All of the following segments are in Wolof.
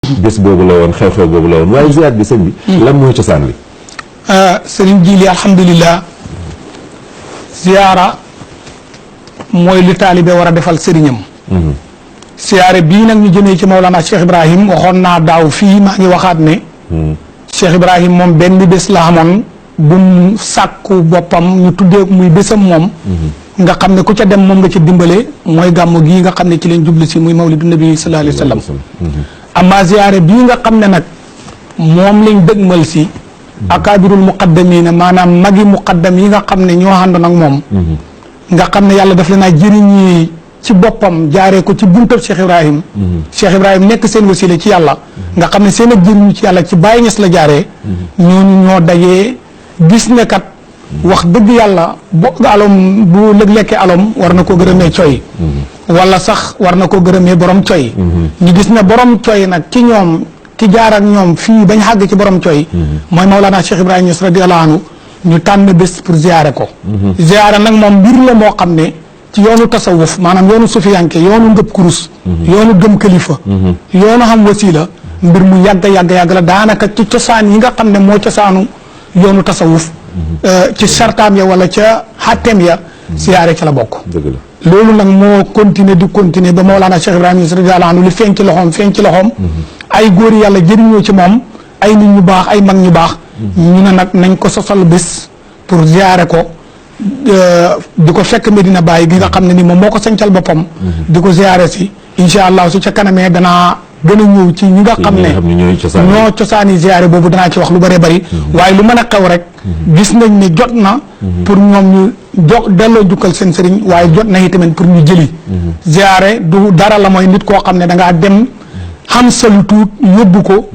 bés boobu la woon xew-xew boobu la woon waaye ziar bi sëñ bi lan mooy cosaan li sëriñ Jili alhamdulilah ziara mooy li taalibe war a defal sëriñam siyaare bii nag ñu jëmee ci Mawlana Cheikh Ibrahim waxoon naa daaw fii maa ngi waxaat ne Cheikh Ibrahim moom benn bés la amoon bu mu sàkku boppam ñu tuddee muy bésam moom nga xam ne ku ca dem moom nga ci dimbale mooy gàmmu gii nga xam ne ci leen jublu si muy mawlidu nabi sallallahu alayhi wa sallam amma ziyaare bii nga xam ne nag moom lañ dëgmal si akaabirul muqaddamina maanaam magi muqaddam yi nga xam ne ñoo àndoon ak moom nga xam ne yàlla daf leen a jëriñi ci boppam jaaree ko ci buntab Cheikh Ibrahim Cheikh Ibrahim nekk seen wasila ci yàlla nga xam ne seen ak jëriñu ci yàlla ci Baay Ñas la jaaree ñooñu ñoo dajee gis ne kat wax dëgg yàlla bu alom bu lëg lekkee alom war na koo gërëmee coy wala sax war na koo gërëmee borom coy ñu gis ne borom coy nag ci ñoom ki jaar ak ñoom fii bañ xàgg ci borom coy mooy Mawlana Cheikh Ibrahima Niass radiyallahu anhu ñu tànn bés pour ziyaare ko ziyaare nag moom mbir la moo xam ne ci yoonu tasawuf maanaam yoonu sufiyanke yoonu ngëb kurus yoonu gëm kalifa yoonu xam wasila mbir mu yàgg la daanaka ci cosaan yi nga xam ne moo cosaanu yoonu tasawuf ci sartaam ya wala ca xatteem ya ziyaare ca la bokk loolu nag moo continuer di continuer ba Mawlana Cheikh Ibrahima Niass radiyallahu anhu li feeñ ci loxoom ay góori yàlla jëriñoo ci moom ay nit ñu baax ay mag ñu baax ñu ne nag nañ ko sosal bés pour ziyaare ko di ko fekk Medina Baye gi nga xam ne ni moom moo ko sañcal boppam di ko ziyaare si incha allah su ca kanamee danaa gën a ñëw ci ñi nga xam ne ñoo cosaani ziyaare boobu danaa ci wax lu bëree bëri waaye lu mën a xew rek gis nañ ne jot na pour ñoom ñu delloo jukkal seen sëriñ waaye jot na itamit pour ñu jëli ziyaare du dara la mooy nit koo xam ne dangaa dem xam sa lu tuut yóbbu ko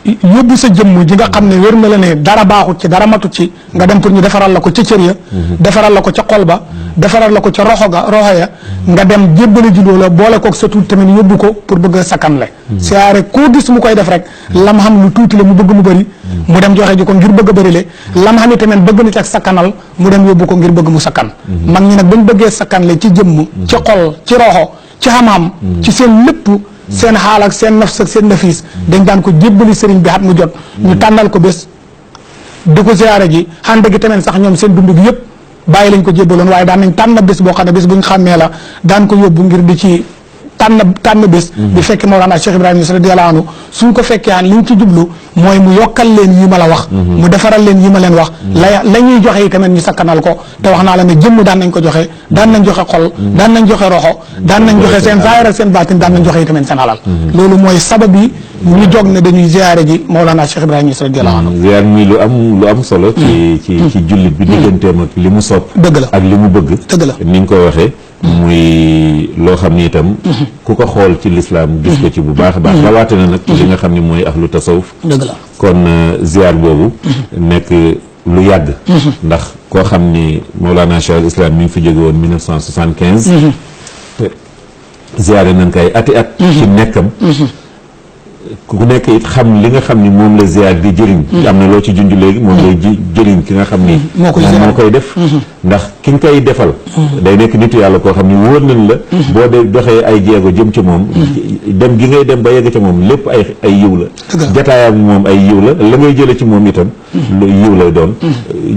yóbbu sa jëmm ji nga xam ne wér na la ne dara baaxut ci dara matut ci nga dem pour ñu defaral la ko ca cër ya defaral la ko ca xol ba defaral la ko ca roxo ya nga dem jébbale ji loola boole koog sa tuut tamit yóbbu ko pour bëgg a sakkanle siyaare koo gis mu koy def rek lam xam lu tuuti la mu bëgg mu bëri mu dem joxe ji ko ngir bëgg a bëri le lam xam tamit bëgg nit ak sakkanal mu dem yóbbu ko ngir bëgg mu sakkan mag ñi nag bañ bëggee sakkanle ci jëmm ci xol ci roxo ci xam-xam ci seen lépp seen xaal ak seen nafs ak seen nafis dañ daan ko jébbali sëriñ bi at mu jot ñu tànnal ko bés di ko ziyaare ji xànd gi tamit sax ñoom seen dund gi yëpp bàyyi lañ ko jébbaloon waaye daan nañ tànn bés boo xam ne bés bu ñu xàmmee la daan ko yóbbu ngir di ci tànn bés di fekk Mawlana Cheikh Ibrahima Niass radiyallahu anhu suñ ko fekkee an li ñu ci jublu mooy mu yokkal leen yi ma la wax mu defaral leen yi ma leen wax la ñuy joxe yi tamit ñu sakkanal ko te wax naa la ne jëmm daan nañ ko joxe daan nañ joxe xol daan nañ joxe roxo daan nañ joxe seen zaahir ak seen baatin daan nañ joxe yi tamit seen alal loolu mooy sabab yi ñu jóg ne dañuy ziyaare ji Mawlana Cheikh Ibrahima Niass radiyallahu anhu ziyaar muy lu am solo ci jullit bi digganteem ak li mu sopp dëgg la ak li mu bëgg dëgg la ni nga ko waxee muy loo xam ni itam ku ko xool ci lislaam gis ko ci bu baax a baax rawaate na nag li nga xam ni mooy ahlu tasawuf dëgg la kon ziar boobu nekk lu yàgg ndax koo xam ni Mawlana Cheikh al Islam mi ngi fi jóge woon 1975 te ziare nañ koy ati at ci nekkam ku nekk it xam li nga xam ni moom la ziar di jëriñ am na loo ci junj léegi moom lay jëriñ ki nga xam ni moo koy def ndax ki nga koy defal day nekk nitu yàlla koo xam ni wóor nañ la boo dee doxee ay jéego jëm ci moom dem gi ngay dem ba yegg ci moom lépp ay yiw la jataayam moom ay yiw la ngay jële ci moom itam lu yiw lay doon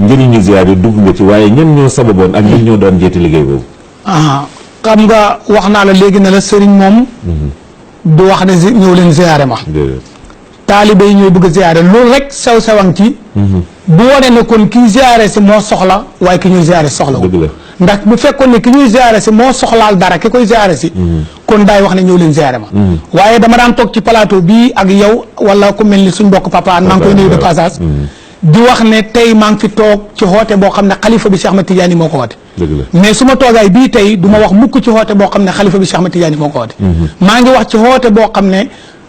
njëriñu ziar yi dugg nga ci waaye ñan ñoo sababoon ak ñan ñoo doon jeeti liggéey boobu xam nga wax naa la léegi ne la sëriñ moom du wax ne ñëw leen ziyaare ma taalibe yi ñooy bëgg a ziyaare loolu rek sew-sewang ci bu wane ne kon kii ziyaare si moo soxla waaye ki ñuy ziyaare si soxla ndax bu fekkoon ne ki ñuy ziyaare si moo soxlaal dara ki koy ziyaare si kon daay wax ne ñëw leen ziyaare ma waaye dama daan toog ci plateau bii ak yow wala ku mel ni suñ mbokk papa maa ngi koy nuyu de passage di wax ne tey maa ngi fi toog ci xoote boo xam ne xalifa bi Cheikh Ahmed Tidiane moo ko woote mais su ma toogaay bii tey du ma wax mukk ci xoote boo xam ne xalifa bi Cheikh Ahmed Tidiane moo ko woote maa ngi wax ci xoote boo xam ne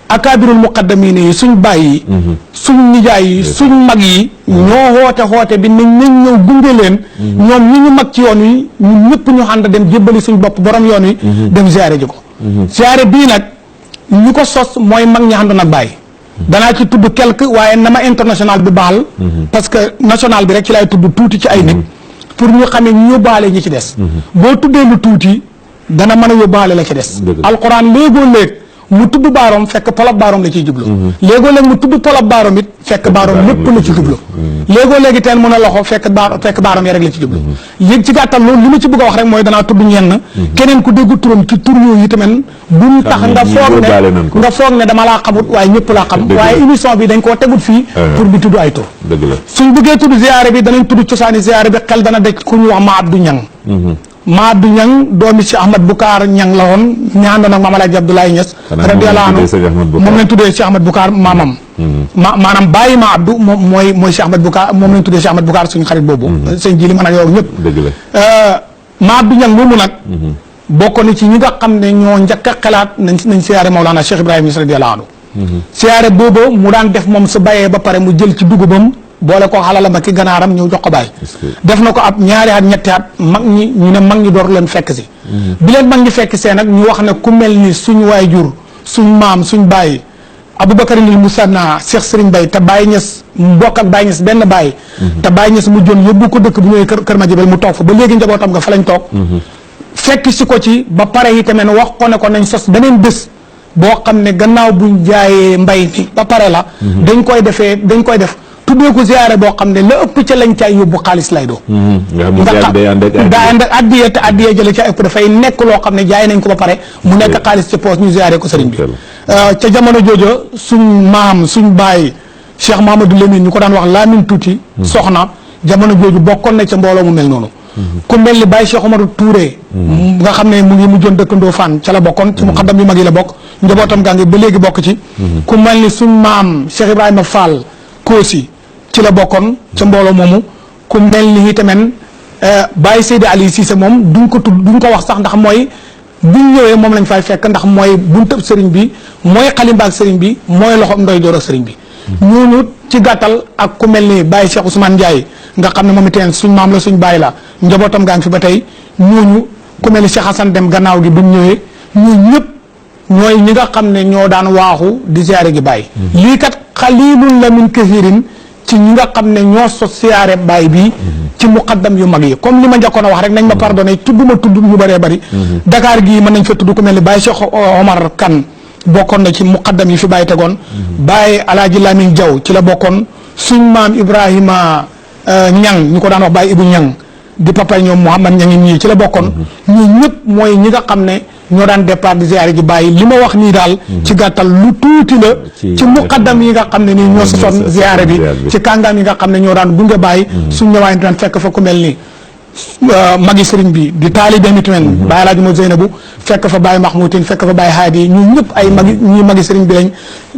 akaabirul muqaddamiin yi suñ baay yi suñ nijaay yi suñ mag yi ñoo xoote bi nañ ñëw gunge leen ñoom ñi ñu mag ci yoon wi ñun ñëpp ñu ànd dem jébbali suñ bopp borom yoon wi dem ziare ji ko ziare bii nag ñu ko sos mooy mag ñi àndoon ak baay danaa ci tudd quelque waaye na ma international bi baal parce que national bi rek ci lay tudd tuuti ci ay nit pour ñu xamee ñu yóbbaale ñi ci des boo tuddee lu tuuti dana mën a yóbbaale la ci des alquran léegoo léeg mu tudd baaroom fekk polop baaroom la ciy jublu léegoo léegi mu tudd polop baaroom it fekk baaroom lépp la ci jublu léegoo léegi teen mën a loxo fekk baaroom ya rek la ci jublu léegi ci gàttal loolu li ma ci bëgg a wax rek mooy danaa tudd ñenn keneen ku déggu turam ci tur yooyu tamit buñ tax nga foog ne dama laa xamut waaye ñëpp laa xam waaye émission bi dañ koo tegut fii pour bi tudd ay tur suñ bëggee tudd ziyaare bi danañ tudd cosaani ziyaare bi xel dana daj ku ñu wax Ma Abdou Ñang Ma Abdou Ñang doomi Cheikh Ahmad Boucar Ñang la woon ñaandoon ak Maam Alaaji Abdoulaye Niass radiyallahu anhu moom lañ tuddee Cheikh Ahmad Boucar maamam maanaam bàyyi Ma Abdou moom mooy Cheikh Ahmad Boucar moom lañ tuddee Cheikh Ahmad Boucar suñu xarit boobu sëñ ji li mën ak yow ñëpp Ma Abdou Ñang moomu nag bokk na ci ñi nga xam ne ñoo njëkk a xalaat nañ siyaare Mawlana Cheikh Ibrahima Niass radiyallahu anhu siyaare boobu mu daan def moom su bàyyee ba pare mu jël ci dugubam boole ko xalalam ak ki ganaaram ñëw jox ko bàyyi def na ko ab ñaari at ñetti at mag ñi ñu ne mag ñi door leen fekk si bi leen mag ñi fekk see nag ñu wax ne ku mel ni suñ waajur suñ maam suñ bàyyi Aboubacar nil Musanna Cheikh Serigne Baye te Baye Niass mbokk ak Baye Niass benn Baye te Baye Niass mu joon yóbbu ko dëkk bu ñëwee kër Madiabel mu toog fa ba léegi njabootam nga fa lañ toog fekk si ko ci ba pare yi tamit wax ko ne ko nañ sos beneen bés boo xam ne gannaaw buñ jaayee mbay mi ba pare la dañ koy def tuddee ko ziyaare boo xam ne la ëpp ca lañ caay yóbbu xaalis lay doo daa ànd ak addiya te addiya jële ca ëpp dafay nekk loo xam ne jaay nañ ko ba pare mu nekk xaalis ci poos ñu ziyaare ko sëriñ bi ca jamono joojo suñ maam suñ baay Cheikh Mamadou Lamine ñu ko daan wax Lamine Tuuti soxna jamono jooju bokkoon na ca mbooloo mu mel noonu ku mel ni Baye Cheikh Omar Touré nga xam ne mu ngi mujjoon dëkkandoo Fann ca la bokkoon ci muqaddam yu mag yi la bokk njabootam gaa ngi ba léegi bokk ci ku mel ni suñ maam Cheikh Ibrahima Fall Koosi ci la bokkoon ca mbooloo moomu ku mel ni itamit Baye Seydi Ali Cissé moom duñ ko wax sax ndax mooy buñ ñëwee moom lañ fay fekk ndax mooy buntab sëriñ bi mooy xalimbaak sëriñ bi mooy loxo ndoy door ak sëriñ bi ñooñu ci gàttal ak ku mel ni Baye Cheikh Ousmane Ndiaye nga xam ne moom itamit suñ maam la suñ baay la njabootam gaa ngi fi ba tey ñooñu ku mel ni Cheikh Hassan Dem gannaaw gi buñ ñëwee ñooñu ñëpp ñooy ñi nga xam ne ñoo daan waaxu di ziyaare gi Baye lii kat xalilun la min kathirin ci ñi nga xam ne ñoo sos siyaare Baye bi ci muqaddam yu mag yi comme li ma njëkkoon a wax rek nañ ma pardonné tudd ñu bëree bëri Dakar gii mën nañ fa tudd ku mel ni Baye Cheikh Omar Kane bokkoon na ci muqaddam yi fi Baye tegoon Baye Alaaji Lamine Diaw ci la bokkoon suñ maam Ibrahima Ñang ñu ko daan wax Baye Ibu Ñang di papa ñoom Mouhamad Ñangi ñii ci la bokkoon ñii ñëpp mooy ñi nga xam ne ñoo daan départ di ziyaare ji Baye li ma wax nii daal ci gàttal lu tuuti la ci muqaddam yi nga xam ne nii ñoo sosoon ziyaare bi ci kàngaam yi nga xam ne ñoo daan gunge Baye suñ ñëwaay daan fekk fa ku mel ni magi sëriñ bi di taalibe mi tamit Baye Alaaji Mo Zeynabu fekk fa Baye Mahmoudine fekk fa Baye Haadi ñu ñëpp ay magi sëriñ bi lañ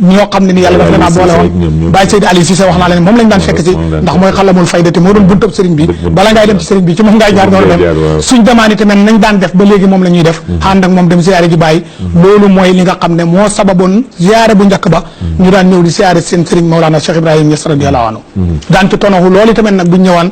ñoo xam ne ni yàlla daf leen a boole woon Baye Seydi Ali Cissé wax naa leen moom lañ daan fekk si ndax mooy xalamul faydati moo doon buntab sëriñ bi bala ngay dem ci sëriñ bi ci moom ngay jaar noonu dem suñ demaani tamit nañ daan def ba léegi moom la ñuy def ànd ak moom dem ziyaare ji Baye loolu mooy li nga xam ne moo sababoon ziyaare bu njëkk ba ñu daan ñëw di ziyaare seen sëriñ Mawlana Cheikh Ibrahima Niass radiyallahu anhu daan ci tonaxu loolu tamit nag buñ ñëwaan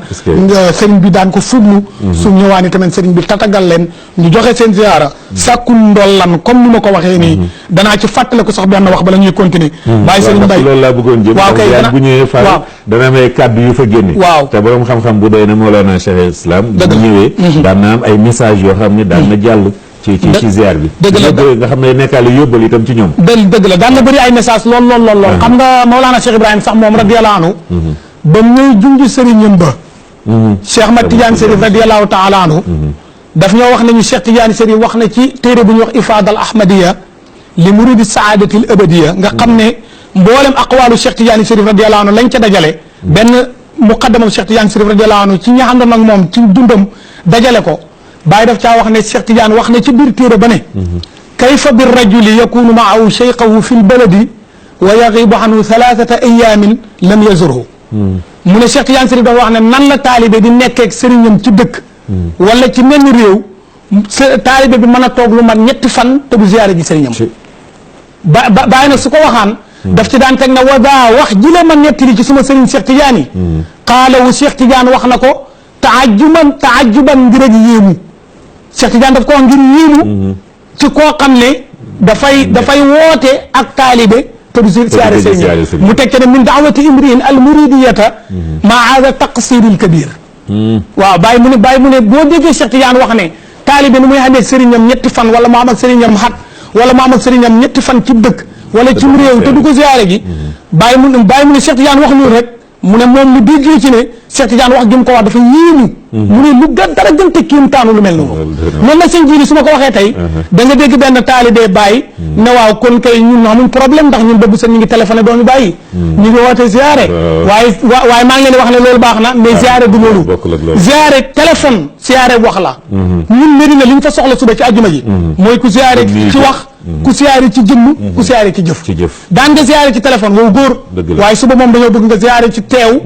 sëriñ bi daan ko fuglu su ñëwaani tamit sëriñ bi tatagal leen ñu joxe seen ziyaara sàkkul ndollan comme ni ma ko waxee nii danaa ci fàttale ko sax benn wax bala ñuy continuer bàyyi sëriñ Mbaye loolu laa bëggoon jëm waaw kay bu ñëwee Fall dana am ay kàddu yu fa génne waaw te borom xam-xam bu doy na Mawlana Cheikh Islam bu ñëwee daan na am ay message yoo xam ne daan na jàll ci ziar bi dëgg la nga xam ne nekkaale yóbbal itam ci ñoom dëgg la daan na bëri ay message lool xam nga Mawlana Cheikh Ibrahima sax moom radiyallahu anhu ba ñuy junj sëriñam ba Cheikh Ahmad Tidiane Chérif radiyallahu taala anhu daf ñoo wax nañu Cheikh Tidiane Chérif wax na ci téere bu ñuy wax Ifada al Ahmadiya li muridi saadati al abadiya nga xam ne mboolem aqwaalu Cheikh Tidiane Chérif radiyallahu anhu lañ ca dajale benn muqaddamam Cheikh Tidiane Chérif radiyallahu anhu ci ñaxandam ak moom ci dundam dajale ko Baye daf caa wax ne Cheikh Tidiane wax na ci biir téere ba ne kayfa bir rajuli yakunu maahu cheykhahu fi l baladi wa yagibu anhu thalathata ayamin lam yazurhu mu ne Cheikh Tidiane Chérif dafa wax ne nan la taalibe di nekkeeg sëriñam ci dëkk wala ci menn réew taalibe bi mën a toog lu mat ñetti fan te du ziyaare ji sëriñam bàyyi nag su ko waxaan daf ci daan teg na wadaa wax ji la ma nettali ci suma sëriñ Cheikh Tidiane yi xaalawu Cheikh Tidiane wax na ko taajuban ngir ak yéemu Cheikh Tidiane daf ko wax ngir yéemu ci koo xam ne dafay woote ak taalibe te du ziyaare sëriñ mu teg ne min daawati imriin al muridiyata maa hada taqsiril kabir waaw bàyyi mu ne boo déggee Cheikh Tidiane wax ne taalibe ni muy xamee sëriñam ñetti fan wala mu am ak sëriñam xat wala mu am ak sëriñam ñetti fan ci dëkk wala ci réew te du ko ziyaare gi bàyyi mu ne Cheikh Tidiane wax loolu rek mu ne moom lu déggee ci ne Cheikh Tidiane wax gi mu ko wax dafa yéemu mu ne lu dara gënte kiim taanu lu mel noonu loolu nag seen jiiri su ma ko waxee tey da nga dégg benn taalibee bàyyi ne waaw kon kay ñun amuñ problème ndax ñun dëbb seen ñu ngi téléphoné doomi bàyyi ñu ngi woote ziyaare waaye maa ngi leen di wax ne loolu baax na mais ziyaare du loolu ziyaare téléphone ziyaare wax la ñun Medina li ñu fa soxla suba ci àjjuma ji mooy ku ziyaare ci wax ku siyaare ci jëmm ku siyaare ci jëf daan nga siyaare ci téléphone yow góor waaye suba moom dañoo bëgg nga siyaare ci teew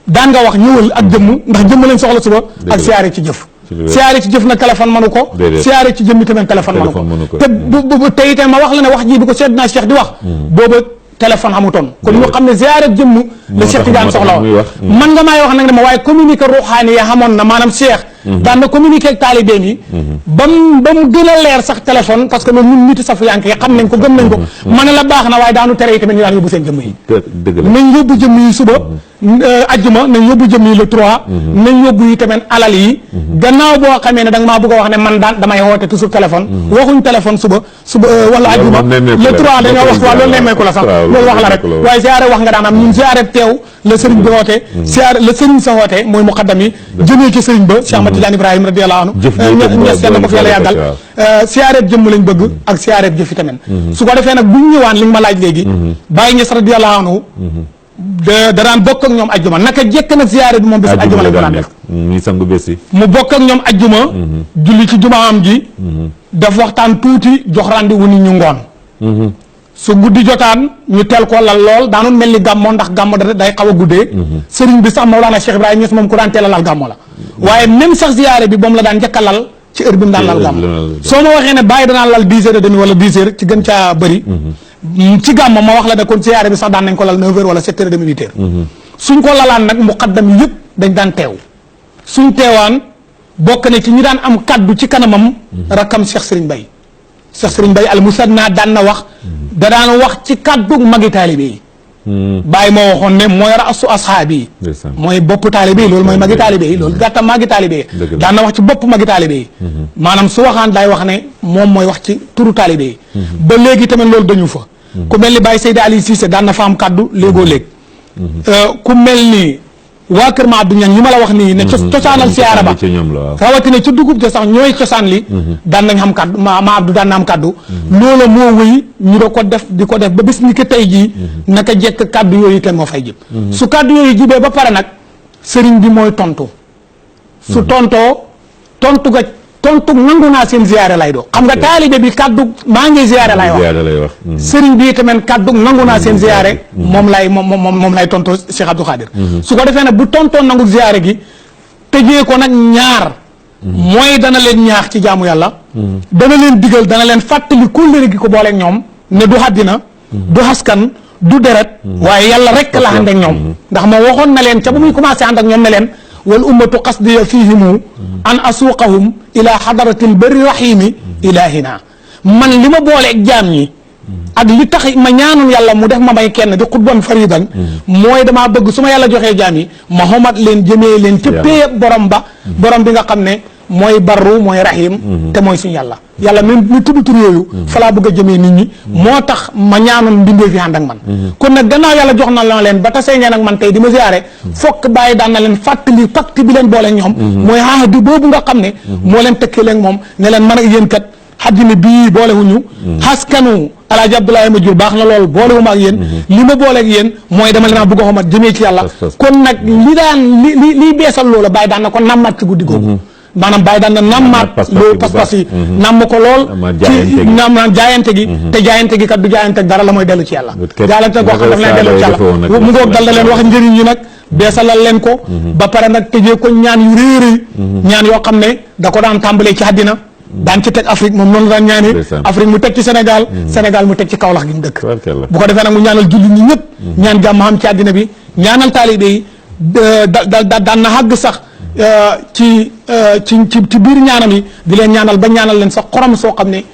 daan nga wax ñëwal ak jëmm ndax jëmm lañ soxla suba ak siyaare ci jëf siyaare ci jëf na téléphone manu ko siyaare ci jëmmi tamit téléphone manu ko te tey itam ma wax la ne wax ji bi ko Seydina Cheikh di wax booba téléphone amutoon kon ñu xam ne ziyaare jëmm la Cheikh Tidiane soxla woon man nga maay wax nag ne ma waaye communiqué ruuxaani ya xamoon na maanaam Cheikh daan na communiqué ak taalibeem yi ba mu gën a leer sax téléphone parce que loolu ñun niti safu yank yi xam nañ ko gëm nañ ko ma ne la baax na waaye daanu tere yi tamit ñu daan yóbbu seen jëmm yi nañ yóbbu jëmm yi suba ajjuma nañ yóbbu jëmm yi le 3 nañ yóbbu yi tamit alal yi gannaaw boo xamee ne da nga maa bëgg a wax ne man daan damay woote toujours téléphone waxuñ téléphone suba wala ajjuma le 3 dañoo wax waaw loolu nemmeeku la sax loolu wax la rek waaye ziyaare wax nga daan am ñun ziyaare teew la sëriñ bi woote ziyaare la sëriñ sa woote mooy muqaddam yi jëmee ci sëriñ ba Cheikh Ahmad Tidiane Ibrahima radiyallahu anhu ñes yàlla ko fi yàlla yàggal siyaareeb jëmm lañ bëgg ak siyaareeb jëfi tamit su ko defee nag bu ñu ñëwaan li nga ma laaj léegi Baye Niass radiyallahu anhu da daan bokk ak ñoom ajjuma naka jekk nag siyaare bi moom bis ajjuma lañ ko daan def muy sangu bés yi mu bokk ak ñoom ajjuma julli ci jumaam ji daf waxtaan tuuti jox rendez-vous nit ñu ngoon su guddi jotaan ñu teel ko lal lool daanoon mel ni gàmmo ndax gàmmo day xaw a guddee sëriñ bi sax Mawlana Cheikh Ibrahima Niass moom ku daan teel a lal gàmmo la waaye même sax ziyaare bi moom la daan njëkk a lal ci heure bi mu daan lal gàmmo soo ma waxee ne bàyyi danaan lal 10h30 wala 10h ci gën caa bëri ci gàmmo ma wax la ne kon ziyaare bi sax daan nañ ko lal 9h wala 7h30 8h suñ ko lalaan nag muqaddam yëpp dañ daan teew suñ teewaan bokk ne ci ñi daan am kaddu ci kanamam rakkam Cheikh Serigne Baye al Musanna daan na wax da daan wax ci kaddu magi taalibe yi Baye moo waxoon ne mooy rasu ashaabi yi mooy bopp taalibe yi loolu mooy magi taalibe yi loolu gàttam magi taalibe yi daan na wax ci bopp magi taalibe yi maanaam su waxaan day wax ne moom mooy wax ci turu taalibe yi ba léegi tamit loolu dañu fa ku mel ni Baye Seydi Ali Cissé daan na fa am kaddu léegoo léeg ku mel ni waa kër ma Abdou Niang ñi ma la wax nii ne cosaanal siyaara ba rawatina ci dugub ja sax ñooy cosaan li daan nañ xam kaddu ma Abdou daan na am kaddu loola moo wëy ñu do ko def di ko def ba bis ni ko tey jii naka jekk kaddu yooyu kenn moo fay jib su kaddu yooyu jibee ba pare nag sëriñ bi mooy tontu su tontoo tontu nangu naa seen ziyaare lay doo xam nga taalibe bi kaddu maa ngi ziyaare lay wax sëriñ bi tamit kaddu nangu naa seen ziyaare moom lay tontoo Cheikh Abdou Khadir su ko defee nag bu tontoo nangu ziyaare gi tëjee ko nag ñaar mooy dana leen ñaax ci jaamu yàlla dana leen digal dana leen fàttali kóllëre gi ko booleeg ñoom ne du xaddina du xaskan du deret waaye yàlla rek la ànd ak ñoom ndax moo waxoon na leen ca bu muy commencé ànd ak ñoom ne leen wal ummatu qasdiya fihimu an asuqahum ila xadaratil bari rahimi ilahina man li ma booleeg jaam ñi ak li tax ma ñaanoon yàlla mu def ma may kenn di xutban faridan mooy damaa bëgg su ma yàlla joxee jaam yi ma xomat leen jëmee leen ca pee borom bi nga xam ne mooy barru mooy rahim te mooy suñu yàlla même ñu tudd tur yooyu falaa bëgg a jëmee nit ñi moo tax ma ñaanoon mbindee fi ànd ak man kon nag gannaaw yàlla jox na la leen ba tasee ngeen ak man tey di ma ziyaare fokk bàyyi daan na leen fàttali pacte bi leen boole ñoom mooy ahdi boobu nga xam ne moo leen tëkkee leen moom ne leen man ak yéen kat xaddina bii boolewuñu xaskanu alaaji Abdoulaye ma jur baax na lool boolewuma ak yéen li ma booleeg yéen mooy dama leen a bëgg a xomat jëmee ci yàlla kon nag li beesal loola bàyyi daan na ko nammat ci guddi googu maanaam bàyyi daan na nammaat loolu pas-pas yi namm ko lool ci naam jaayante gi te jaayante gi kat du jaayante dara la mooy dellu ci yàlla jaayante goo xam daf leen dellu ci yàlla mu ngoog dal da leen wax njëriñ yi nag beesalal leen ko ba pare nag tëjee ko ñaan yu réeréy ñaan yoo xam ne da ko daan tàmbalee ci àddina daan ci teg Afrique moom noonu daan ñaanee Afrique mu teg ci Sénégal mu teg ci Kaolack gi mu dëkk bu ko defee nag mu ñaanal jullit ñi ñëpp ñaan jàmm am ci àddina bi ñaanal taalibe yi daan na xàgg sax ci biir ñaanam yi di leen ñaanal ba ñaanal leen sax xorom soo xam ne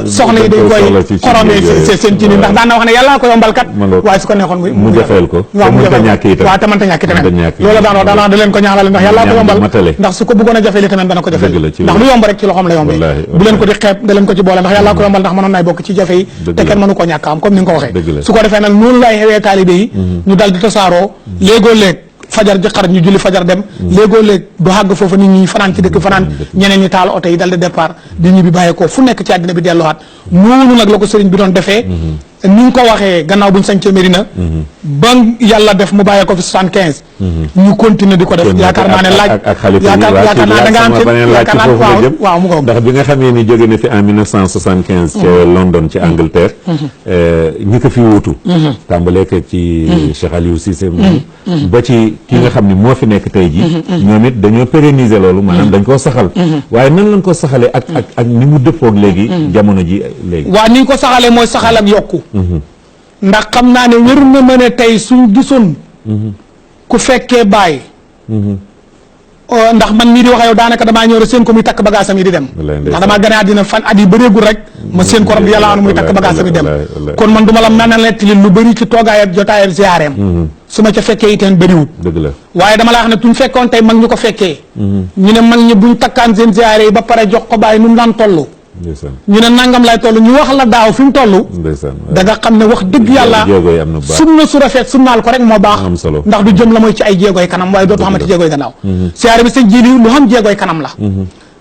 soxna yi dañ koy xoromee seen ci ni ndax daan na wax ne yàllaa ko yombal kat waaye su ko neexoon mu jafeel ko waaw mu jafeel waaw te mënta ñàkk tamit loolu daan wax daan wax da leen ko ñaanal ndax yàllaa ko yombal ndax su ko bëggoon a jafeel tamit dana ko jafeel ndax lu yomb rek ci loxoom la yombee bu leen ko di xeeb da leen ko ci boole ndax yàllaa ko yombal ndax mënoon naay bokk ci jafe yi te kenn mënu ko ñàkk am comme ni nga ko waxee su ko defee nag noonu lay xewee taalibe yi ñu dal di tasaaroo léegoo léeg fajar ji xar ñu julli fajar dem léegoo léeg du xàgg foofu nit ñi fanaan ci dëkk fanaan ñeneen ñi taal oto yi dal di départ di ñibbi bàyyeekoo fu nekk ci àddina bi delluwaat noonu nag la ko sëriñ bi doon defee ni nga ko waxee gannaaw buñ sañcee Medina ba yàlla def mu bàyyee ko fi 75 ñu continuer di ko def yaakaar naa ne laaj yaakaar naa da nga am yaakaar naa waaw mu ko ndax bi nga xamee ni jóge na fi en 1975 ca London ci Angleterre ñi ko fi wuutu tàmbalee ko ci Cheikh Aliou Cissé ba ci ki nga xam ne moo fi nekk tey ji ñoom it dañoo pérenniser loolu maanaam dañ koo saxal waaye nan lañ ko saxalee ak ni mu dëppoog léegi jamono ji léegi waaw ni ñu ko saxalee mooy saxal ak yokku ndax xam naa ne wér na ma ne tey suñ gisoon ku fekkee bàyyi ndax man mii di wax yow daanaka damaa ñëw rek seen ko muy takk bagaasam yi di dem ndax damaa gane àddina fan at yi bëreegul rek ma seen ko rab yàlla anu muy takk bagaasam yi dem kon man du ma la mën a nettali lu bëri ci toogaay ak jotaay ak ziyaareem su ma ca fekkee itam bëriwut waaye dama la wax ne tuñ fekkoon tey mag ñu ko fekkee ñu ne mag ñi buñ takkaan seen ziyaare yi ba pare jox ko bàyyi nu mu daan toll ñu ne nangam lay toll ñu wax la daaw fi mu toll da nga xam ne wax dëgg yàlla sunna su rafet sunnaal ko rek moo baax ndax du jëm la mooy ci ay jéegooy kanam waaye dootu xamante jéegooy gannaaw siyaare bi sëñ Jili lu xam jéegooy kanam la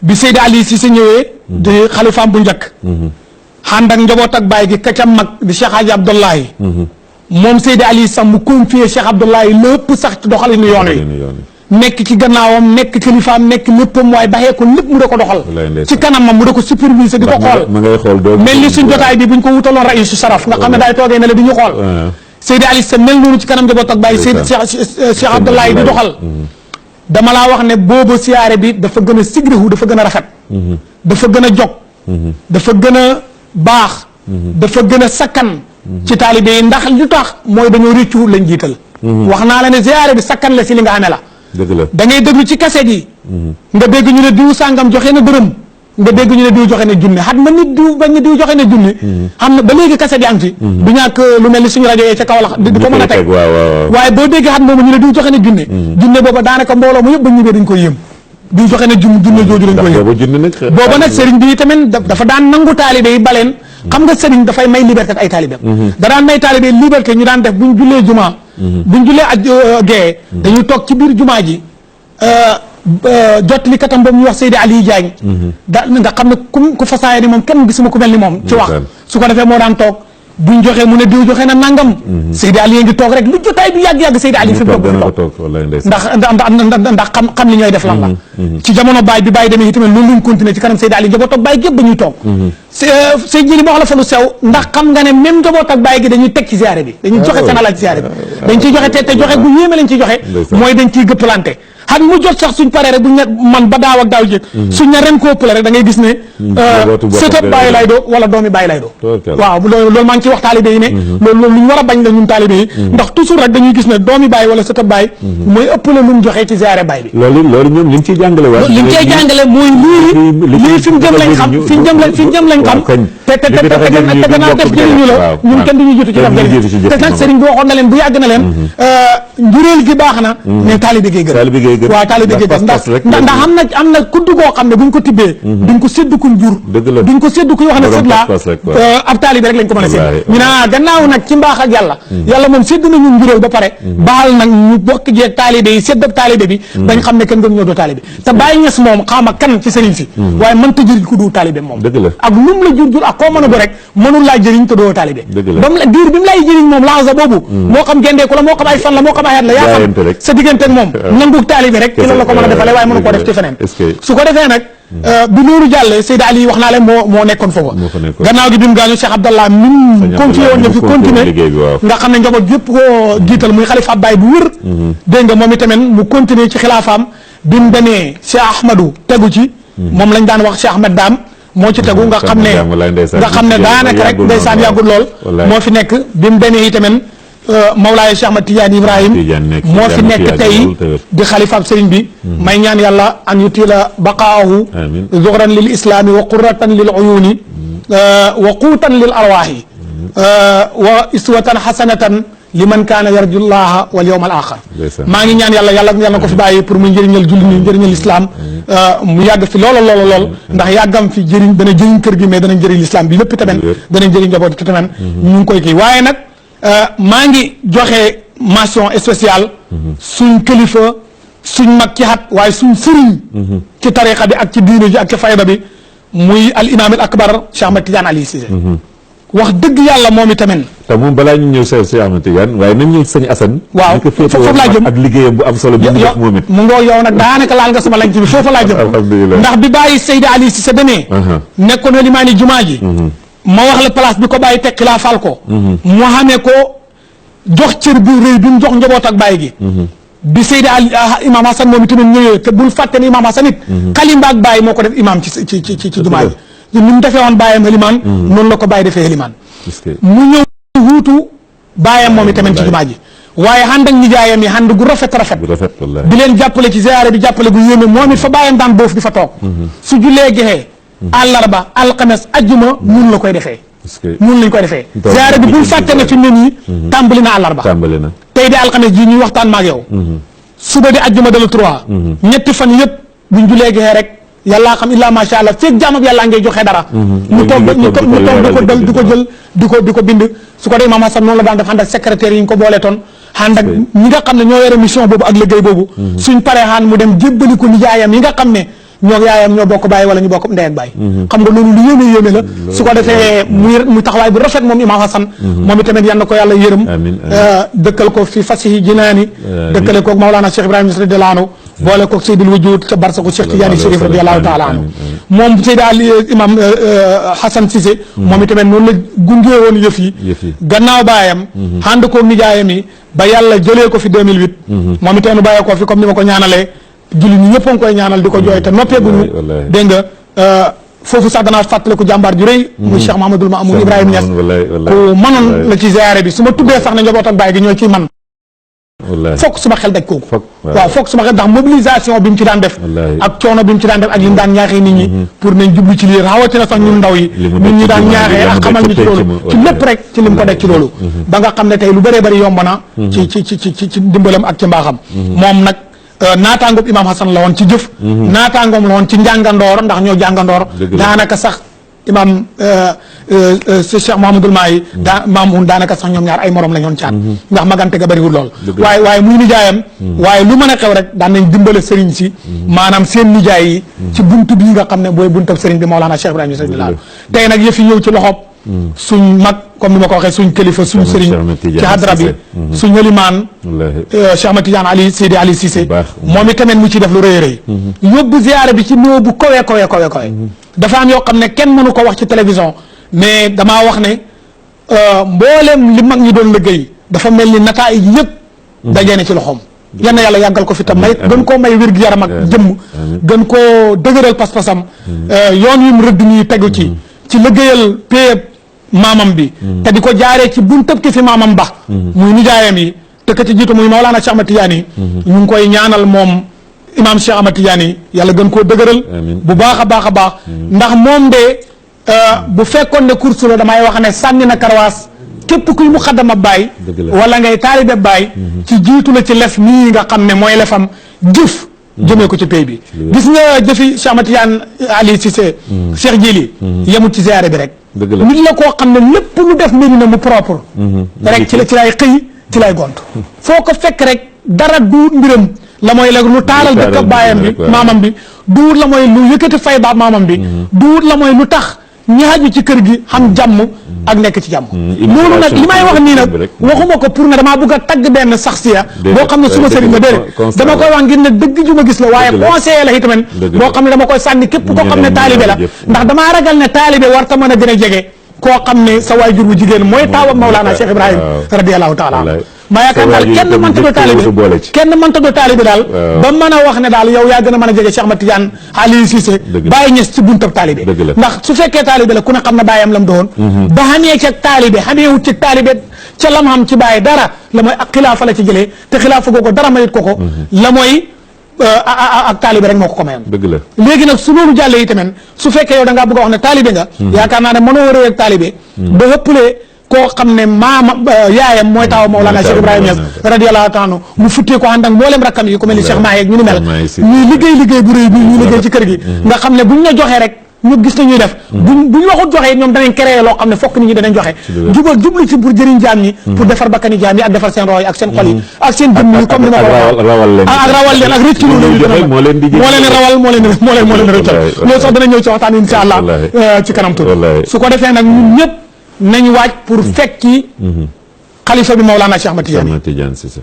bi Seydi Ali si sa ñëwee di xalifaam bu njëkk ànd ak njaboot ak bàyyi gi ka ca mag di Cheikh Hadji Abdoulaye moom Seydi Ali sax mu confié Cheikh Abdoulaye lépp sax ci doxalinu yoon wi nekk ci gannaawam nekk kilifaam nekk léppam waaye baxee ko lépp mu da ko doxal ci kanamam mu da ko superviser di ko xool mel ni suñ jotaay bi buñ ko wutaloon raïsu saraf nga xam ne daay toogee ne la du ñu xool Seydi Ali sa mel noonu ci kanam njaboot ak bàyyi Seydi Cheikh Abdoulaye di doxal dama laa wax ne boobu siyaare bi dafa gën a sigrihu dafa gën a rafet dafa gën a jog dafa gën a baax dafa gën a sakkan ci taalibe yi ndax lu tax mooy dañoo réccu lañ jiital wax naa la ne siyaare bi sakkan la si li nga amee la da ngay déglu ci kaset yi nga dégg ñu ne diw sàngam joxe na dërëm nga dégg ñu ne diw joxe na junne xat ma nit diw bañ ne diw joxe na junne xam na ba léegi kaset yi am fi du ñàkk lu mel ni suñu rajo yi ca kaw la di ko mën a teg waaye boo déggee xat moomu ñu ne diw joxe na junne junne booba daanaka mbooloo mu yëpp ba ñibbee dañ koy yëm diw joxe na junne jooju lañ koy yëm booba nag sëriñ bi tamit dafa daan nangu taalibe yi baleen xam nga sëriñ dafay may liberté ay taalibeem da daan may taalibe liberté ñu daan def buñ jullee jumaa buñ jullee ak gée dañuy toog ci biir jumaa ji jottali katam boobu ñuy wax Seydi Aliou Diagne da nga xam ne ku fasaaya ni moom kenn gisuma ku mel ni moom ci wax su ko defee moo daan toog buñ joxee mu ne diw joxe na nangam Seydi Aliou ngi toog rek lu jotaay bi yàgg-yàgg Seydi Aliou fi mu toog ndax xam li ñooy def lan la ci jamono baay bi bàyyi demee itamit loolu luñ continuer ci kanam Seydi Aliou njaboot ak baay gépp ba ñuy toog Seydi Jili ma wax la fa lu sew ndax xam nga ne même njaboot ak baay gi dañuy teg ci ziyaare bi dañuy joxe seen alal ci ziyaare bi dañ ciy joxe te joxe bu yéeme lañ ciy joxe mooy dañ ciy gëppalante xat mu jot sax suñ paree rek buñ ne man ba daaw ak daaw jëg suñ ne ren ko ëppale rek da ngay gis ne sëtëb bàyyi lay doo wala doomi bàyyi lay doo waaw loolu maa ngi ci wax taalibe yi ne loolu lu ñu war a bañ la ñun taalibe yi ndax toujours rek dañuy gis ne doomi bàyyi wala sëtëb bàyyi mooy ëppale lu mu joxee ci ziyaare bàyyi bi loolu ñoom ñu ngi ciy jàngale waat li ñu ciy jàngale mooy lii fi mu jëm lañ xam fi mu jëm lañ xam te gannaaw def jëriñu la ñun kenn duñu jiitu ci def jëriñ te nag sëriñ bi waxoon na leen bu yàgg na leen njuréel gi baax na mais taalibe gi gën waaw taalibe gi gën ndax am na kudd goo xam ne buñ ko tibbee duñ ko séddu kuñ jur duñ ko séddu kuy wax ne sët laa ab taalibe rek lañ ko mën a sédd ñu ne gannaaw nag ci mbaax ak yàlla moom sédd nañu njuréel ba pare baal nag ñu bokk jeeg taalibe yi sédd ak taalibe bi bañ xam ne kenn gën ñoo doo taalibe te Baay Ñas moom xaama kan ci sëriñ si waaye mënta jëriñ ku du taalibe moom ak lum la jur ak koo mën a do rek mënul laa jëriñ te doo taalibe ba mu diir bi mu lay jëriñ moom laasa boobu moo xam gendeeku la moo xam ay fan la moo xam ay at la yaa xam sa diggante ak moom nangu taalibe rek ci la ko mën a defale waaye mënu koo def ci feneen su ko defee nag bi loolu jàllee Seydi Ali wax naa leen moo nekkoon foofa gannaaw gi bi mu gaañu Cheikh Abdallah min confié woon na fi continuer nga xam ne njaboot yëpp koo jiital muy xalifa Abbaay bu wër dégg nga moom itamit mu continuer ci xilaafaam bi mu demee Cheikh Ahmadou tegu ci moom lañ daan wax Cheikh Ahmed Dame moo ci tegu nga xam ne daanaka rek ndeysaan yàggul lool moo fi nekk bi mu demee itamit Mawlaay Cheikh Ahmad Tidiane Ibrahim moo fi nekk tey di xalifaab sëriñ bi may ñaan yàlla an yutila baqaahu zuhran lil islami wa qurratan lil uyuni wa quutan lil arwaahi wa iswatan xasanatan liman kaana yarju llaha wal yawmal axir maa ngi ñaan yàlla na ko fi bàyyi pour mu njëriñal julli ñi njëriñal islam mu yàgg fi lool ndax yàggam fi dana jëriñ kër gi mais dana jëriñ islam bi lépp tamit dana jëriñ njaboot gi tamit ñu ngi koy kii waaye nag maa ngi joxe mention spéciale suñ kilifa suñ mag ci xat waaye suñ sëriñ ci tariqa bi ak ci diine ji ak ci fayda bi muy al imam al akbar Cheikh Ahmed Tidiane Ali Cissé wax dëgg yàlla moom itamit te moom balaa ñu ñëw Cheikh Ahmed Tidiane waaye nañ ñëw sëñ Assane waaw foofu laa jëm ak liggéeyam bu am solo bi mu def moom it mu ngoo yow nag daanaka laal nga sama lañ ci bi foofu laa jëm alhamdulilah ndax bi bàyyi Seydi Ali Cissé demee nekkoon na limaani jumaa ji ma wax la place bi ko bàyyi teg xilaafal ko mu xamee ko jox cër bu rëy bi mu jox njaboot ak bàyyi gi bi Seydi Ali imam Hassan moom itamit ñëwee te bul fàtte ne imam Hassan it xalimba ak bàyyi moo ko def imam ci jumaa ji ni mu defee woon bàyyam Elimaan noonu la ko bàyyi defee Elimaan mu ñëw wuutu bàyyam moom itamit ci jumaa ji waaye ànd ak nijaayam yi ànd gu rafet di leen jàppale ci ziyaare bi jàppale gu yéeme moom it fa bàyyam daan boofu di fa toog su jullee gexee àllarba alxames ajjuma mun la koy defee mun lañ koy defee ziyaare bi bul fàtte ne fi mu ne nii tàmbali na àllarba tey di alxames ji ñuy waxtaan maag yow suba di ajjuma dala 3 ñetti fan yëpp buñ jullee gexee rek yàllaa xam illaa macha allah feeg jaamab yàllaa ngay joxe dara ñu toog di ko jël di ko bind su ko dee Imam Hassan noonu la daan def ànd ak secrétaire yi ñu ko boolee toon ànd ak ñi nga xam ne ñoo yore mission boobu ak liggéey boobu suñ paree xaan mu dem jébbali ko nijaayam yi nga xam ne ñoo yaayam ñoo bokk bàyyi wala ñu bokk ndey ak bàyyi xam nga loolu lu yéeme la su ko defee muy taxawaay bu rafet moom Imam Hassan moom itamit yal na ko yàlla yërëm dëkkal ko fi fasihi jinaani dëkkale koog Mawlana Cheikh Ibrahima radiyallahu anhu boole koog Seydil Wujud ca barsaku Cheikh Tidiane Chérif radiyallahu taala anhu moom Seydi Ali Imam Hassan Cissé moom itamit noonu la gungee woon yëf yi gannaaw baayam ànd koog nijaayam yi ba yàlla jëlee ko fi 2008 moom itamit bàyyee ko fi comme ni ma ko ñaanalee julli ñi ñëpp a ngi koy ñaanal di ko jooy te noppeeguñu dégg nga foofu sax danaa fàttaliku jàmbaar ju rëy muy Cheikh Mahamadul Mamoun Ibrahima Niass ku mënoon la ci ziyaare bi su ma tuddee sax ne njaboot ak baay gi ñoo ciy man fokk suma xel daj kooku waaw fokk suma xel ndax mobilisation bi mu ci daan def ak coono bi mu ci daan def ak li mu daan ñaaxee nit ñi pour nañ jublu ci lii rawatina sax ñun ndaw yi ñun ñi daan ñaaxee ak xamal ñu ci loolu ci lépp rek ci lim ko def ci loolu ba nga xam ne tey lu bëree bëri yomb na ci ndimbalam ak ci mbaaxam moom nag naataangoom Imam Hassan la woon ci jëf naataangoom la woon ci njàngandoor ndax ñoo jàngandoor daanaka sax imam Cheikh Mouhamadoul Mahi Mamoun daanaka sax ñoom ñaar ay morom la ñoon caat ndax magante ga bëriwul lool waaye muy nijaayam waaye lu mën a xew rek daan nañ dimbale sëriñ si maanaam seen nijaay yi ci buntu bii nga xam ne booy buntab sëriñ bi Mawlana Cheikh Ibrahima radiyallahu tey nag yëf yi ñëw ci loxob suñ mag comme ni ma ko waxee suñ kilifa suñ sëriñ ci hadra bi suñ limaan Cheikh Ahmed Tidiane Ali Seydi Ali Cissé moom itamit mu ci def lu rëy rëy yóbbu ziyaare bi ci noo bu kawe dafa am yoo xam ne kenn mënu ko wax ci télévision mais damaa wax ne mboolem li mag ñi doon liggéey dafa mel ni nataay yi yëpp dajee ne ci loxoom yal na yàlla yàggal ko fi tam may gën koo may wér gu yaram ak jëmm gën koo dëgëral pas-pasam yoon wi mu rëdd nii tegu ci liggéeyal péeb maamam bi te di ko jaaree ci buntab ki fi maamam ba muy nijaayam yi te ka ci jiitu muy Mawlana Cheikh Ahmed Tidiane yi ñu ngi koy ñaanal moom imam Cheikh Ahmed Tidiane yi yàlla gën koo dëgëral bu baax a baax ndax moom de bu fekkoon ne course la damay wax ne sànni na karwaas képp kuy mu xaddama baay wala ngay taalibe baay ci jiitu la ci lef nii nga xam ne mooy lefam jëf jëmee ko ci pay bi gis nga jëfi Cheikh Ahmed Tidiane Ali Cissé Cheikh Jili yemut ci ziyaare bi rek nit la koo xam ne lépp lu def mbiri na mu propre rek ci lay xëy ci lay gont foo ko fekk rek dara du mbiram la mooy léegi lu taalal dëkk baayam bi maamam bi duut la mooy lu yëkkati fay ba maamam bi duut la mooy lu tax ñaaju ci kër gi xam jàmm ak nekk ci jàmm loolu nag li may wax nii nag waxuma ko pour ne damaa bëgg a tagg benn saxsiya boo xam ne suma sëriñ nga déedéet dama koy wax ngir ne dëgg ju ma gis la waaye conseiller la itamit boo xam ne dama koy sànni képp koo xam ne taalibe la ndax damaa ragal ne taalibe war ta mën a gën a jege koo xam ne sa waajur bu jigéen mooy taawam Mawlana Cheikh Ibrahima radiyallahu taala maa yaakaar daal kenn mënta doo taalibe daal ba mën a wax ne daal yow yaa gën a mën a jege Cheikh Ahmed Tidiane Ali Cissé bàyyi ñes ci buntab taalibe ndax su fekkee taalibe la ku ne xam ne bàyyam lam doon ba xamee ca taalibe xameewut ci taalibe ca lam xam ci bàyyi dara la mooy ak xilaafa la ci jëlee te xilaafa googu dara mayit ko la mooy ak taalibe rek moo ko mayoon. dëgg la léegi nag su loolu jàllee yi tamit su fekkee yow da ngaa bëgg a wax ne taalibe nga. yaakaar naa ne mënoo wëree ak taalibe. ba ëppalee koo xam ne maama yaayam mooy taw Mawlana Cheikh Ibrahima Niass radiyallahu ta'ala anhu mu futtee ko ànd ak mboolem rakkam yi ku mel ni Cheikh Mahi ak ñu ni mel ñuy liggéey bu rëy bi ñuy liggéey ci kër gi nga xam ne buñ la joxee rek ñu gis na ñuy def buñ waxut joxee ñoom danañ créé loo xam ne fokk nit ñi danañ joxe jublu ci pour jëriñ jaam ñi pour defar bakkani jaam yi ak defar seen roy ak seen xol yi ak seen jëmm yi comme ni ma ko waxee ak rawal leen ak rëccu moo leen rawal moo leen rëccal loolu sax dana ñëw ci waxtaan insha Allah ci kanam tuuti su ko defee nag ñun ñëpp nañ waaj pour fekki xalifa bi Mawlana Cheikh Ahmad Tidiane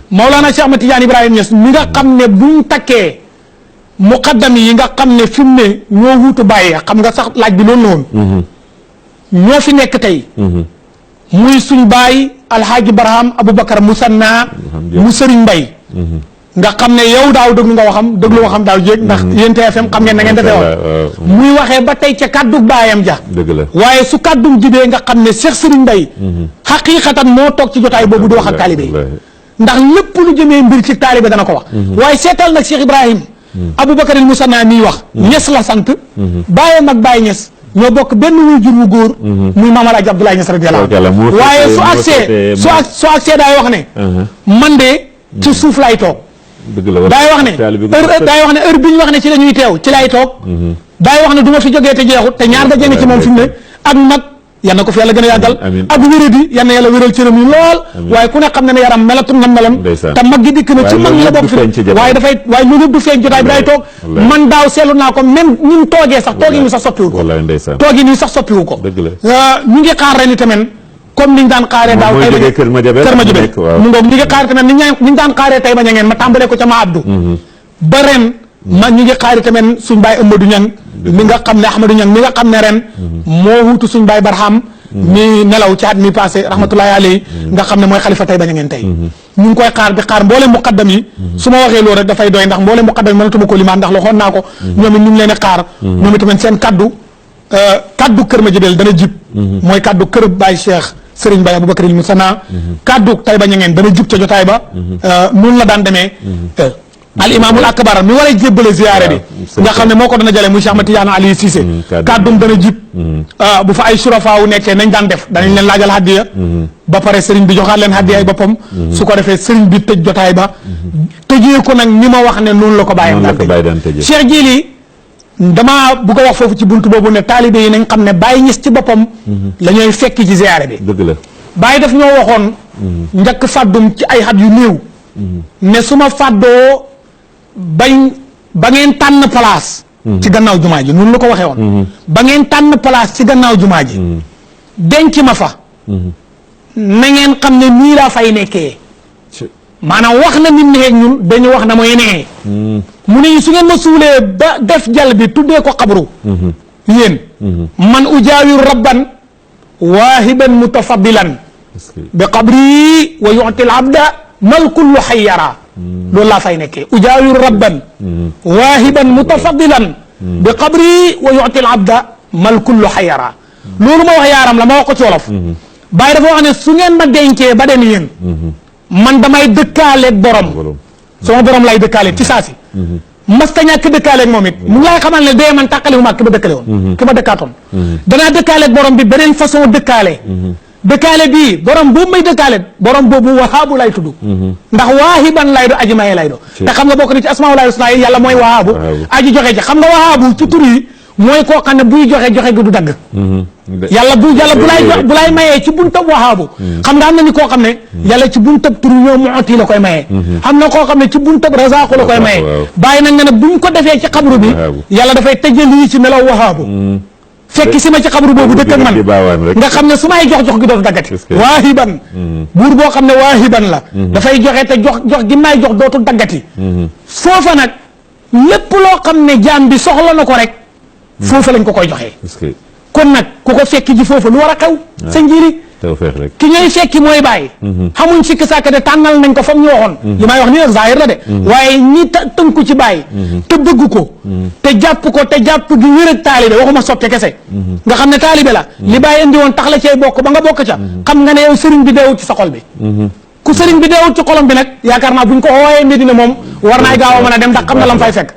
Mawlana Cheikh Ahmad Tidiane Ibrahima Niass mi nga xam ne buñ takkee muqaddam yi nga xam ne fi mu ne ñoo wuutu bàyyi xam nga sax laaj bi loolu noonu ñoo fi nekk tey muy suñ baay alhaaji Barham Aboubacar Musanna mu Sëriñ Mbay nga xam ne yow daaw déglu nga waxam daaw jéeg ndax yéen TFM xam ngeen na ngeen defee woon muy waxee ba tey ca kàddu baayam ja waaye su kàddum jibee nga xam ne Cheikh Sëriñ Mbay xaqiiqatan moo toog ci jotaay boobu di wax ak taalibe yi ndax lépp lu jëmee mbir ci taalibe dana ko wax waaye seetal nag Cheikh Ibrahim Aboubacar il Musanna miy wax Niass la sant baayam ak Baye Niass ñoo bokk benn waajur wu góor muy Maam Alaaji Abdoulaye Niass radiyallahu anhu waaye su agsee daay wax ne man de ci suuf laay toog daay wax ne heure bi ñu wax ne ci la ñuy teew ci laay toog daay wax ne du ma fi jógee te jeexut te ñaar nga jëng ci moom fi mu ne ak mag yal na ko fi yàlla gën a yàggal ak wéradi yal na yàlla wéral cëram yi lool waaye ku ne xam ne ne yaram melatul na meloon te mag gi dikk na ci mag ñi la bokk fi waaye loolu yëpp du feeñ jotaay bi day toog man daaw seetlu naa ko même ñun toogee sax toogi ñu sax soppiwu ko toogi nii sax soppiwu ko ñu ngi xaar ren tamit comme niñ daan xaaree daaw tey Kër Madiabel mu ngoog ñu ngi xaar tamit niñ daan xaaree tey ba ña ngeen ma tàmbalee ko ca ma Abdou ba ren ñu ngi xaari tamit suñ baay Amadou Niang mi nga xam ne Ahmadou Niang mi nga xam ne ren moo wuutu suñ baay Barham mi nelaw ci at mi passé rahmatullahi alayhi nga xam ne mooy xalifa tey ba ña ngeen tey ñu ngi koy xaar di xaar mboolem muqaddam yi su ma waxee loolu rek dafay doy ndax mboolem muqaddam yi mënatuma ko limaan ndax loxoon naa ko ñoom it ñu ngi leen di xaar ñoom itamit seen kaddu Kër Madiabel dana jib mooy kaddu kër Baay Cheikh Serigne Baye Aboubacar il Musanna kaddu tay ba ña ngeen dana jub ca jotaay ba noonu la daan demee al imaamul akbar mi war a jébbale ziyaare bi nga xam ne moo ko dana jale muy Cheikh Ahmad Tidiane Ali Cissé kàddum dana jib bu fa ay surafa wu nekkee nañ daan def danañ leen laajal hadiya ba pare sëriñ bi joxaat leen hadiya ay boppam su ko defee sëriñ bi tëj jotaay ba tëjee ko nag ni ma wax ne noonu la ko bàyyam daan tëj Cheikh Jili damaa bu ko wax foofu ci buntu boobu ne taalibe yi nañ xam ne Baye Niass ci boppam la ñooy fekki ci ziyaare bi dëgg la Baye daf ñoo waxoon njëkk fàddum ci ay xat yu néew ne su ma fàddoo ba ngeen tànn place ci gannaaw jumaa ji noonu la ko waxee woon ba ngeen tànn place ci gannaaw jumaa ji denc ma fa na ngeen xam ne nii laa fay nekkee maanaam wax na nit ñi ñun dañu wax na mooy nee mu ne su ngeen ma suulee ba def jal bi tuddee ko xabru yéen man ujaawiru rabban waahiban mutafaddilan bi qabri wa yu'til abda mal kullu xayyara loolu laa fay nekkee ujaawiru rabban waahiban mutafaddilan bi qabri wa yu'til abda mal kullu xayyara loolu ma wax yaaram la ma wax ko ci wolof Baye dafa wax ne su ngeen ma dencee ba den yéen man damay dëkkaaleeg borom sama borom lay dëkkaaleeg ci saasi masta ñàkk dëkkaaleeg moom it mu ngi lay xamal ne dee man tàqale wu ma ki ma dëkkale woon ki ma dëkkaatoon danaa dëkkaaleeg borom bi beneen façon dëkkaale dëkkaale bii borom boobu may dëkkaale borom boobu wahaabu lay tudd ndax waahiban lay do aji maye lay do te xam nga bokk na ci asmaa'ullaahi husnaa yi yàlla mooy wahaabu aji joxe ji xam nga wahaabu ci tur yi mooy koo xam ne buy joxe gi du dagg yàlla bu lay mayee ci buntab wahaabu xam nga am na ni koo xam ne yàlla ci buntab tur ñoo mu'ti la koy mayee am na koo xam ne ci buntab razaqu la koy mayee bàyyi nañ ne nag buñ ko defee ci xabru bi yàlla dafay tëjali ci melaw wahaabu fekk si ma ci xabru boobu dëkk ak man nga xam ne su may jox gi dootu daggati waahiban buur boo xam ne waahiban la dafay joxe te jox gi may jox dootu daggati foofa nag lépp loo xam ne jaam bi soxla na ko rek foofa lañ ko koy joxee kon nag ku ko fekki ji foofa lu war a xew sa njiri ki ñooy fekki mooy bàyyi xamuñ sikk sàkk de tànnal nañ ko fa mu ñu waxoon li may wax nii nag zahir la de waaye ñi tënku ci bàyyi te bëgg ko te jàpp gi wér ak taalibe waxuma soppe kese nga xam ne taalibe la li bàyyi indi woon tax la cay bokk ba nga bokk ca xam nga ne yow sëriñ bi deewut ci sa xol bi ku sëriñ bi deewut ci xolam bi nag yaakaar naa buñ ko wooyee Medina moom war naay gaaw a mën a dem ndax xam na lam fay fekk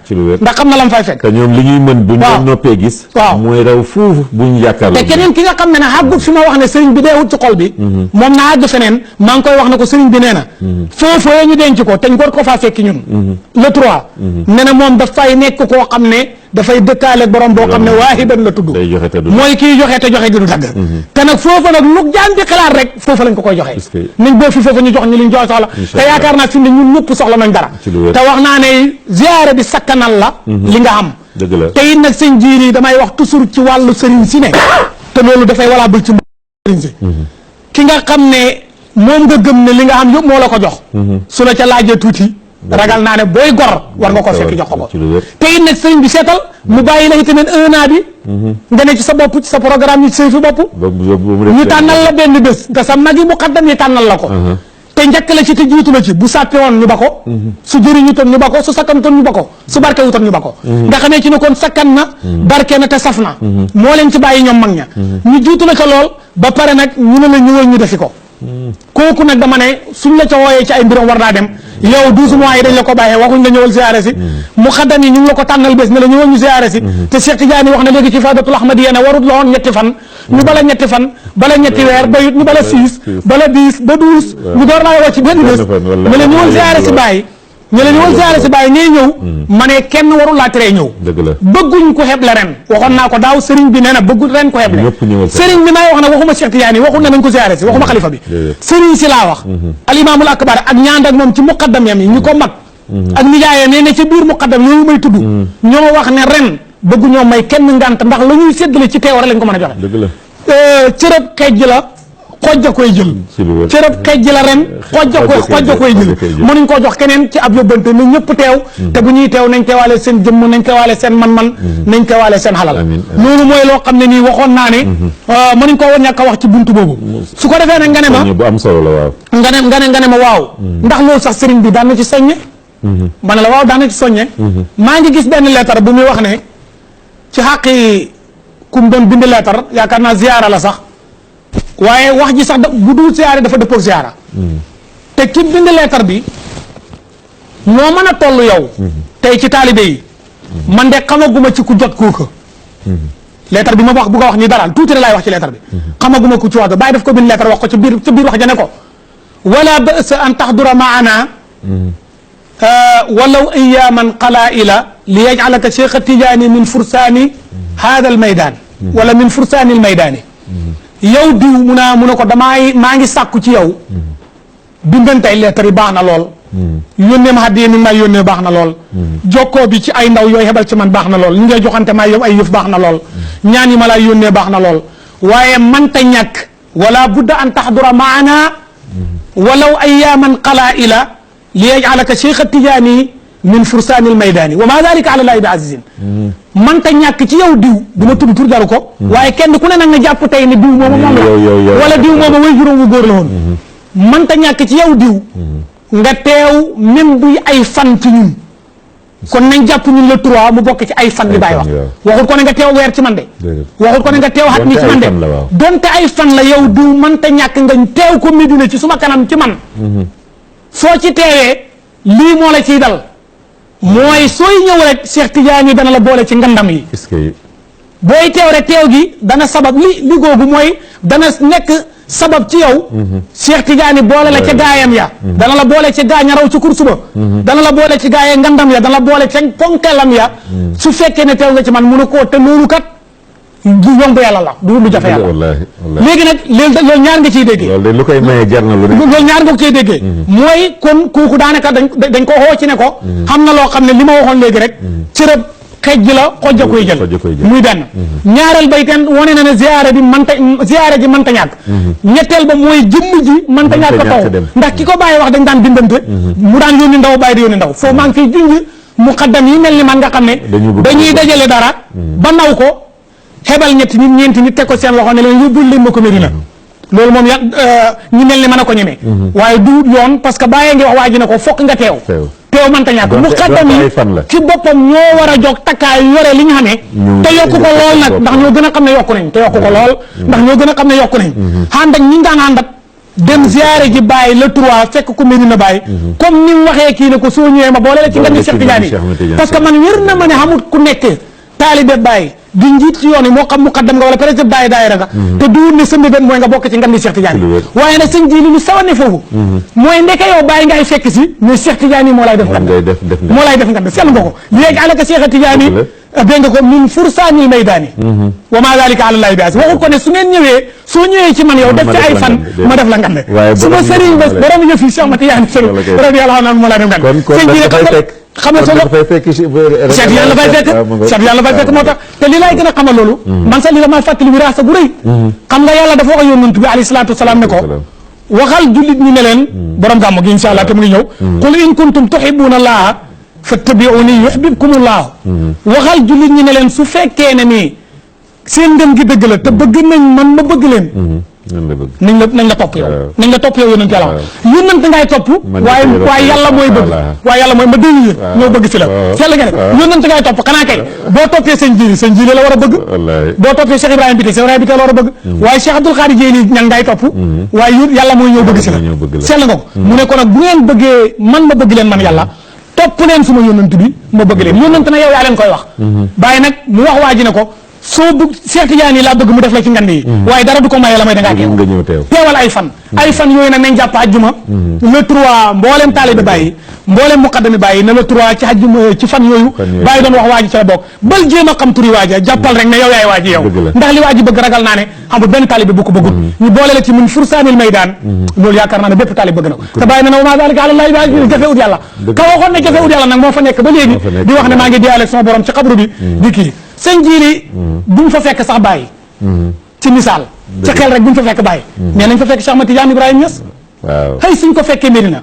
ndax xam na lam fay fekk te ñoom li ñuy mën buñ ko noppee gis mooy raw foofu buñ yàkkaarloo te keneen ki nga xam ne àggut fi ma wax ne sëriñ bi deewut ci xol bi moom na àgg feneen maa ngi koy wax ne ko sëriñ bi nee na foofu ñu denc ko te ñu war ko faa fekki ñun le 3 ne na moom dafay nekk koo xam ne dafay dëkkaale borom boo xam ne waahidan la tudd mooy kii joxe te joxe gi du dagg te nag foofa nag lu jaan di xalaat rek foofa lañ ko koy joxe nañ boo fi foofa ñu jox ñu liñ jox soxla te yaakaar naa fi ne ñun ñëpp soxla nañ dara te wax naa ne ziyaare bi sakkanal la li nga am te it nag sëñ jiiri damay wax toujours ci wàllu sëriñ si ne te loolu dafay valable ci sëriñ si ki nga xam ne moom nga gëm ne li nga xam yëpp moo la ko jox su la ca laajee tuuti ragal naa ne booy gor war nga ko fekk jox ko te it nag sëriñ bi seetal mu bàyyi la itamit 1 an bi nga ne ci sa bopp ci sa programme yi ci sa fi bopp ñu tànnal la benn bés nga sa mag yi muqaddam yi tànnal la ko te njëkk la ci te jiitu la ci bu sàppe woon ñu ba ko su jëriñu toon ñu ba ko su sakkan toon ñu ba ko su barke wu toon ñu ba ko nga xamee ci ne kon sakkan na barke na te saf na moo leen ci bàyyi ñoom mag ña ñu jiitu la ca lool ba pare nag ñu ne la ñëwal ñu defi ko kooku nag dama ne suñ la ca wooyee ci ay mbiram war naa dem yow 12 mois yi dañ la ko bàyyee waxuñ la ñëwal ziyaare si mu xaddam yi ñu ngi la ko tànnal bés ne la ñëwal ñu ziyaare si te Cheikh Tidiane wax na léegi ci Fadatul Ahmadiyya ne warut la woon ñetti fan ñu bala ñetti fan bala ñetti weer bayut ñu bala 6 bala 10 ba 12 ñu door laa woo ci benn bés ne la ñëwal ziyaare si bàyyi ñu la ñëwal ziyaare si bàyyi ñuy ñëw ma ne kenn warul laa teree ñëw bëgguñ ko xeble ren waxoon naa ko daaw sëriñ bi nee na bëggut ren ko xeble sëriñ bi may wax ne waxuma Cheikh Tidiane waxul ne nañ ko ziyaare si waxuma xalifa bi sëriñ si laa wax al imaamul akbar ak ñaand ak moom ci muqaddam yam yi ñu ko mag ak nijaayee nee na ci biir muqaddam yooyu may tudd ñoo wax ne ren bëggu ñoo may kenn ngant ndax la ñuy séddale ci teew rek lañ ko mën a joxe cërëb xejj la xojja koy jël cërëb xejj la ren xojja koy jël mënuñ koo jox keneen ci ab yóbbante na ñëpp teew te bu ñuy teew nañ teewaale seen jëmm nañ teewaale seen man-man nañ teewaale seen xalal loolu mooy loo xam ne nii waxoon naa ne mënuñ koo woon ñàkk a wax ci buntu boobu su ko defee nag nga ne ma bu am solo la waaw nga ne ma waaw ndax loolu sax sëriñ bi daan na ci soññe ma ne la waaw daan na ci soññe maa ngi gis benn leetar bu muy wax ne ci xàqi kum doon bind leetar yaakaar naa ziyaara la sax waaye wax ji sax bu dul ziyaara dafa dëppoog ziyaara te ki bind leetar bi moo mën a toll yow tey ci taalibe yi man de xamaguma ci ku jot kooka leetar bi ma wax bu nga wax ni dara tuuti laay wax ci leetar bi xamaguma ku ci wax bàyyi daf ko bind leetar wax ko ci biir wax ja ne ko wala ba'sa an taxdura maana walaw ayyaman qalaila li yaj'alaka cheikh Tijaani min fursaani hada al maydaan wala min fursaani al maydaani yow diw mu ne ko maa ngi sàkku ci yow bindantey lettre yi baax na lool yónnee ma hadiya mi may yónnee baax na lool jokkoo bi ci ay ndaw yooyu xebal ci man baax na lool li ngay joxante may yow ay yëf baax na lool ñaan yi ma lay yónnee baax na lool waaye manta ñàkk wala budda an taxdura maana walaw ayyaman qalaila li yaj'alaka cheikh Tijaani min fursaanil maydaani wa ma dalika ala llahi bi azizin manta ñàkk ci yow diw du ma tudd tur jaru ko waaye kenn ku ne nag nga jàpp tey ne diw mooma moom la wala diw mooma way juróom wu góor la woon manta ñàkk ci yow diw nga teew même buy ay fan ci ñun kon nañ jàpp ñun le 3 mu bokk ci ay fan bi bàyyi wax waxul ko ne nga teew weer ci man de waxul ko ne nga teew xat mi ci man de donte ay fan la yow diw manta ñàkk nga teew ko Medina ci suma kanam ci man soo ci teewee lii moo la ciy dal mooy sooy ñëw rek Cheikh Tidiane dana la boole ci ngandam yi booy teew rek teew gi dana sabab li googu mooy dana nekk sabab ci yow Cheikh Tidiane boole la ca gaayam ya dana la boole ci gaa ña raw ci kursu ba dana la boole ci gaayee ngandam ya dana la boole ca ponkelam ya su fekkee ne teew nga ci man mu ne koo te loolu kat du yomb yàlla la du lu jafe yàlla léegi nag loolu ñaar nga ciy déggee lu koy maye jar na lu loolu ñaar nga ko ciy déggee mooy kon kooku daanaka dañ ko xoo ci ne ko xam na loo xam ne li ma waxoon léegi rek cërëb xejj la xojja koy jël muy benn ñaareel bay teen wane na ne ziyaare ji mënta ñàkk ñetteel ba mooy jëmm ji mënta ñàkk taw ndax ki ko bàyyi wax dañ daan bindante mu daan yónni ndaw bàyyi di yónni ndaw foofu maa ngi fiy junj muqaddam yi mel ni man nga xam ne dañuy dajale dara ba naw ko xebal ñetti nit ñeenti nit teg ko seen loxo ne leen yóbbul leen ma ko Medina loolu moom ñi mel ni mën a ko ñemee waaye du yoon parce que bàyyee ngi wax waa ji ne ko fokk nga teew mënta ñàkk muqaddam yi ci boppam ñoo war a jóg takkaay yore li ñu xamee te yokku ko lool nag ndax ñoo gën a xam ne yokku nañ te yokku ko lool ndax ñoo gën a xam ne yokku nañ ànd ak ñi daan ànd ak dem ziare ji Baye le 3 fekk ko Medina Baye comme ni mu waxee kii ne ko soo ñëwee ma boole la ci ngandi Cheikh Tidiane yi parce que man wér na ma ne xamut ku nekk taalibe Baye di njiit ci yoon yi moo xam muqaddam nga wala peut-être Baye daayira nga te duwul ne sa mbébét mooy nga bokk ci ngandi Cheikh Tidiane waaye nag sëñ ji li lu sawane foofu mooy ndeke yow Baye ngay fekk si mais Cheikh Tidiane yi moo lay def ngand moo lay def ngand seetlu nga ko léegi alaka Cheikh Tidiane yi dégg nga ko min fursaanil maydaani wa maa zaalika alallaahi bi aziiz waxu ko ne su ngeen ñëwee soo ñëwee ci man yow def ci ay fan ma def la ngande su ma sëriñ ba borom yëf yi Cheikh Ahmad Tidiane Sërif radiyallaahu anhu moo lay def ngande sëñ bi xam nga soo Cheikh yàlla fay fekk Cheikh yàlla fay fekk moo tax te li laay gën a xamal loolu man sax li damaa fàttali wiraasa gu rëy xam nga yàlla dafa wax yonent bi alayhi salaatu wasalaam ne ko waxal jullit ñi ne leen borom gàmmu gi insha Allah te mu ngi ñëw qul in kuntum tuhibbuuna Allaaha fattabi'uuni yuhbibkumullah waxal jullit ñi ne leen su fekkee ne nii seen ngëm gi dëgg la te bëgg nañ man ma bëgg leen nañ la topp yow nañ la topp yow yonent yàlla yonent ngay topp waaye yàlla mooy bëgg waaye yàlla mooy ma dégg yéen ñoo bëgg ci la sell nga ne yonent ngay topp xanaa kay boo toppee sëñ Jili la war a bëgg boo toppee Cheikh Ibrahima Biteye la war a bëgg waaye Cheikh Abdoul Khadir Jeyni ñan ngay topp waaye yàlla mooy ñëw bëgg ci la sell nga ko mu ne ko nag bu ngeen bëggee man ma bëgg leen man yàlla topp leen suma yónnant bi ma bëgg leen yónnant na yow yaa leen koy wax bàyyi nag mu wax waa ji ne ko soo bëgg Cheikh Tidiane yi laa bëgg mu def la ci ngand yi waaye dara du ko maye la may dangaa teewal ay fan yooyu nag nañ jàpp àjjuma le 3 mboolem taalibe Baye mboolem muqaddami Baye ne le 3 ci àjjuma ci fan yooyu Baye doon wax waa ji ci la bokk bal jéem a xam turi waaja jàppal rek ne yow yaay waa ji yow ndax li waa ji bëgg ragal naa ne amul benn taalibe bu ko bëggul ñu boole la ci min fursaanil maydaan loolu yaakaar naa ne bépp taalibe bëgg na ko te Baye ne na wa maa zaalika alallaahi bi aziiz jafe ut yàlla ka waxoon ne jafe ut yàlla nag moo fa nekk ba léegi di wax ne maa ngi diyaale sama borom ci xabru bi di kii sëñ Jili buñ fa fekk sax Baye ci misaal ci xel rek buñ fa fekk Baye mais nañ fa fekk Cheikh Ahmad Tidiane Ibrahima Niass xëy suñ ko fekkee Medina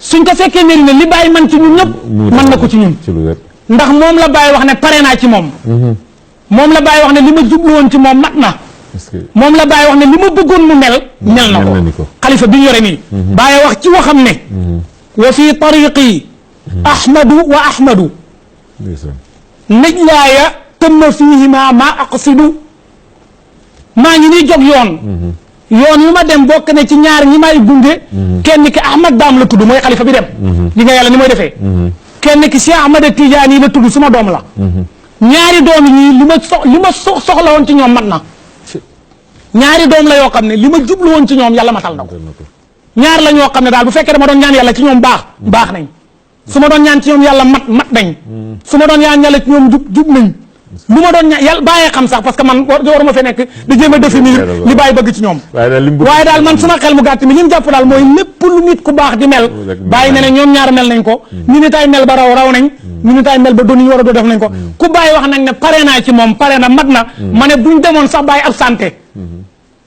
suñ ko fekkee Medina li Baye man ci ñun ñëpp mën na ko ci ñun ndax moom la Baye wax ne pare naa ci moom moom la Baye wax ne li ma jublu woon ci moom mat na moom la Baye wax ne li ma bëggoon mu mel na ko xalifa bi ñu yore nii Baye wax ci waxam ne wa fii tariqi ahmadu wa ahmadu najlaaya tëmma fiihima ma aqsidu maa ngi nii jóg yoon yu ma dem bokk ne ci ñaar ñi may gunge kenn ki Ahmad Daam la tudd mooy xalifa bi dem li nga yàlla ni mooy defee kenn ki Cheikh Ahmad Tidiane yi la tudd suma doom la ñaari doom yi li ma soxla woon ci ñoom mat na ñaari doom la yoo xam ne li ma jublu woon ci ñoom yàlla matal na ko ñaar la ñoo xam ne daal bu fekkee dama doon ñaan yàlla ci ñoom baax nañ su ma doon ñaan ci ñoom yàlla mat nañ su ma doon ñaan yàlla ci ñoom jub nañ lu ma doon ñaan yàlla bàyyee xam sax parce que man waruma fee nekk di jéem a définir li bàyyi bëgg ci ñoom waaye daal man suma xel mu gàtt mi li mu jàpp daal mooy lépp lu nit ku baax di mel bàyyi ne ne ñoom ñaar mel nañ ko ñu nitaay mel ba raw nañ ñu nitaay mel ba doon ñu war a doo def nañ ko ku bàyyi wax nag ne pare naa ci moom pare na mat na ma ne buñ demoon sax bàyyi absenté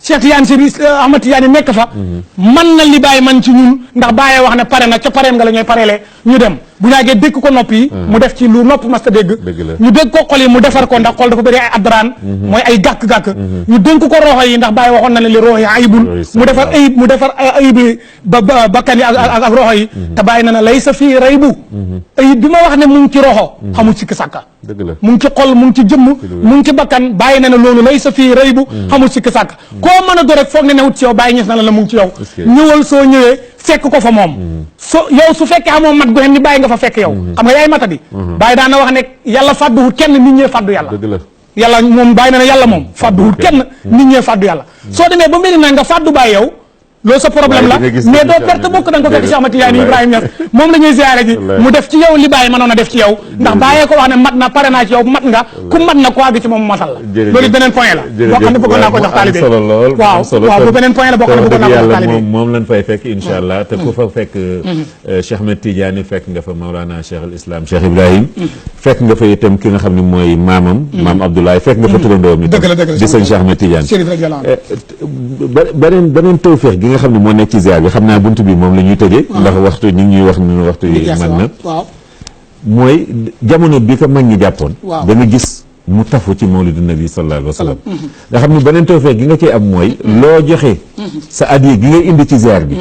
Cheikh Tidiane Sërif Ahmad Tidiane nekk fa man na li bàyyi man ci ñun ndax bàyyee wax ne pare na ca pareem nga la ñooy pareelee ñu dem bu ñaagee dégg ko nopp yi mu def ci lu nopp masta dégg ñu dégg ko xol yi mu defar ko ndax xol dafa bëri ay adraan mooy ay gàkk-gàkk ñu dénk ko roxo yi ndax bàyyi waxoon na ne li roxo yi ayibun mu defar ayib bakkan yi ak roxo yi te bàyyi na ne laysa fii raybu ayib bi ma wax ne mu ngi ci roxo xamul sikki sàkka mu ngi ci xol mu ngi ci jëmm mu ngi ci bakkan bàyyi na ne loolu laysa fii raybu xamul sikki sàkka koo mën a do rek foog ne newut ci yow bàyyi ñes na la mu ngi ci yow ñëwal soo ñëwee fekk ko fa moom yow su fekkee amoo mat gu xem ni bàyyi nga fa fekk yow xam nga yaay matadi bàyyi daan na wax ne yàlla fàdduwut kenn nit ñee fàddu yàlla moom bàyyi na ne yàlla moom fàdduwut kenn nit ñee fàddu yàlla soo demee ba mel na nga fàddu bàyyi yow loolu sa problème la mais doo perte bokk da nga ko fekk Cheikh Ahmad Tidiane Ibrahima Niass moom la ñuy ziare ji mu def ci yow li bàyyi mënoon a def ci yow ndax bàyyee ko wax ne mat na pare naa ci yow mat nga ku mat na ko àgg ci moom matal la loolu beneen point la boo xam ne bëggoon naa ko jox taalibe waaw bu beneen point la boo xam ne bëggoon naa ko jox taalibe moom lañ fay fekk insha allah te ku fa fekk Cheikh Ahmad Tidiane fekk nga fa Mawlana Cheikh al Islam Cheikh Ibrahim fekk nga fa itam ki nga xam ne mooy maamam maam Abdoulaye fekk nga fa turandoom itam di sëñ Cheikh Ahmad Tidiane beneen tawfeex gi nga xam ne moo nekk ci ziar bi xam naa buntu bi moom la ñuy tëjee ndax waxtu ñu ngi ñuy wax ne waxtu yi man na mooy jamono bi ko mag ñi jàppoon da nga gis mu tafu ci mawlidu nabi sallallahu alayhi wa sallam nga xam ne beneen tawfeex gi nga cee am mooy loo joxe sa addiya gi nga indi ci ziar bi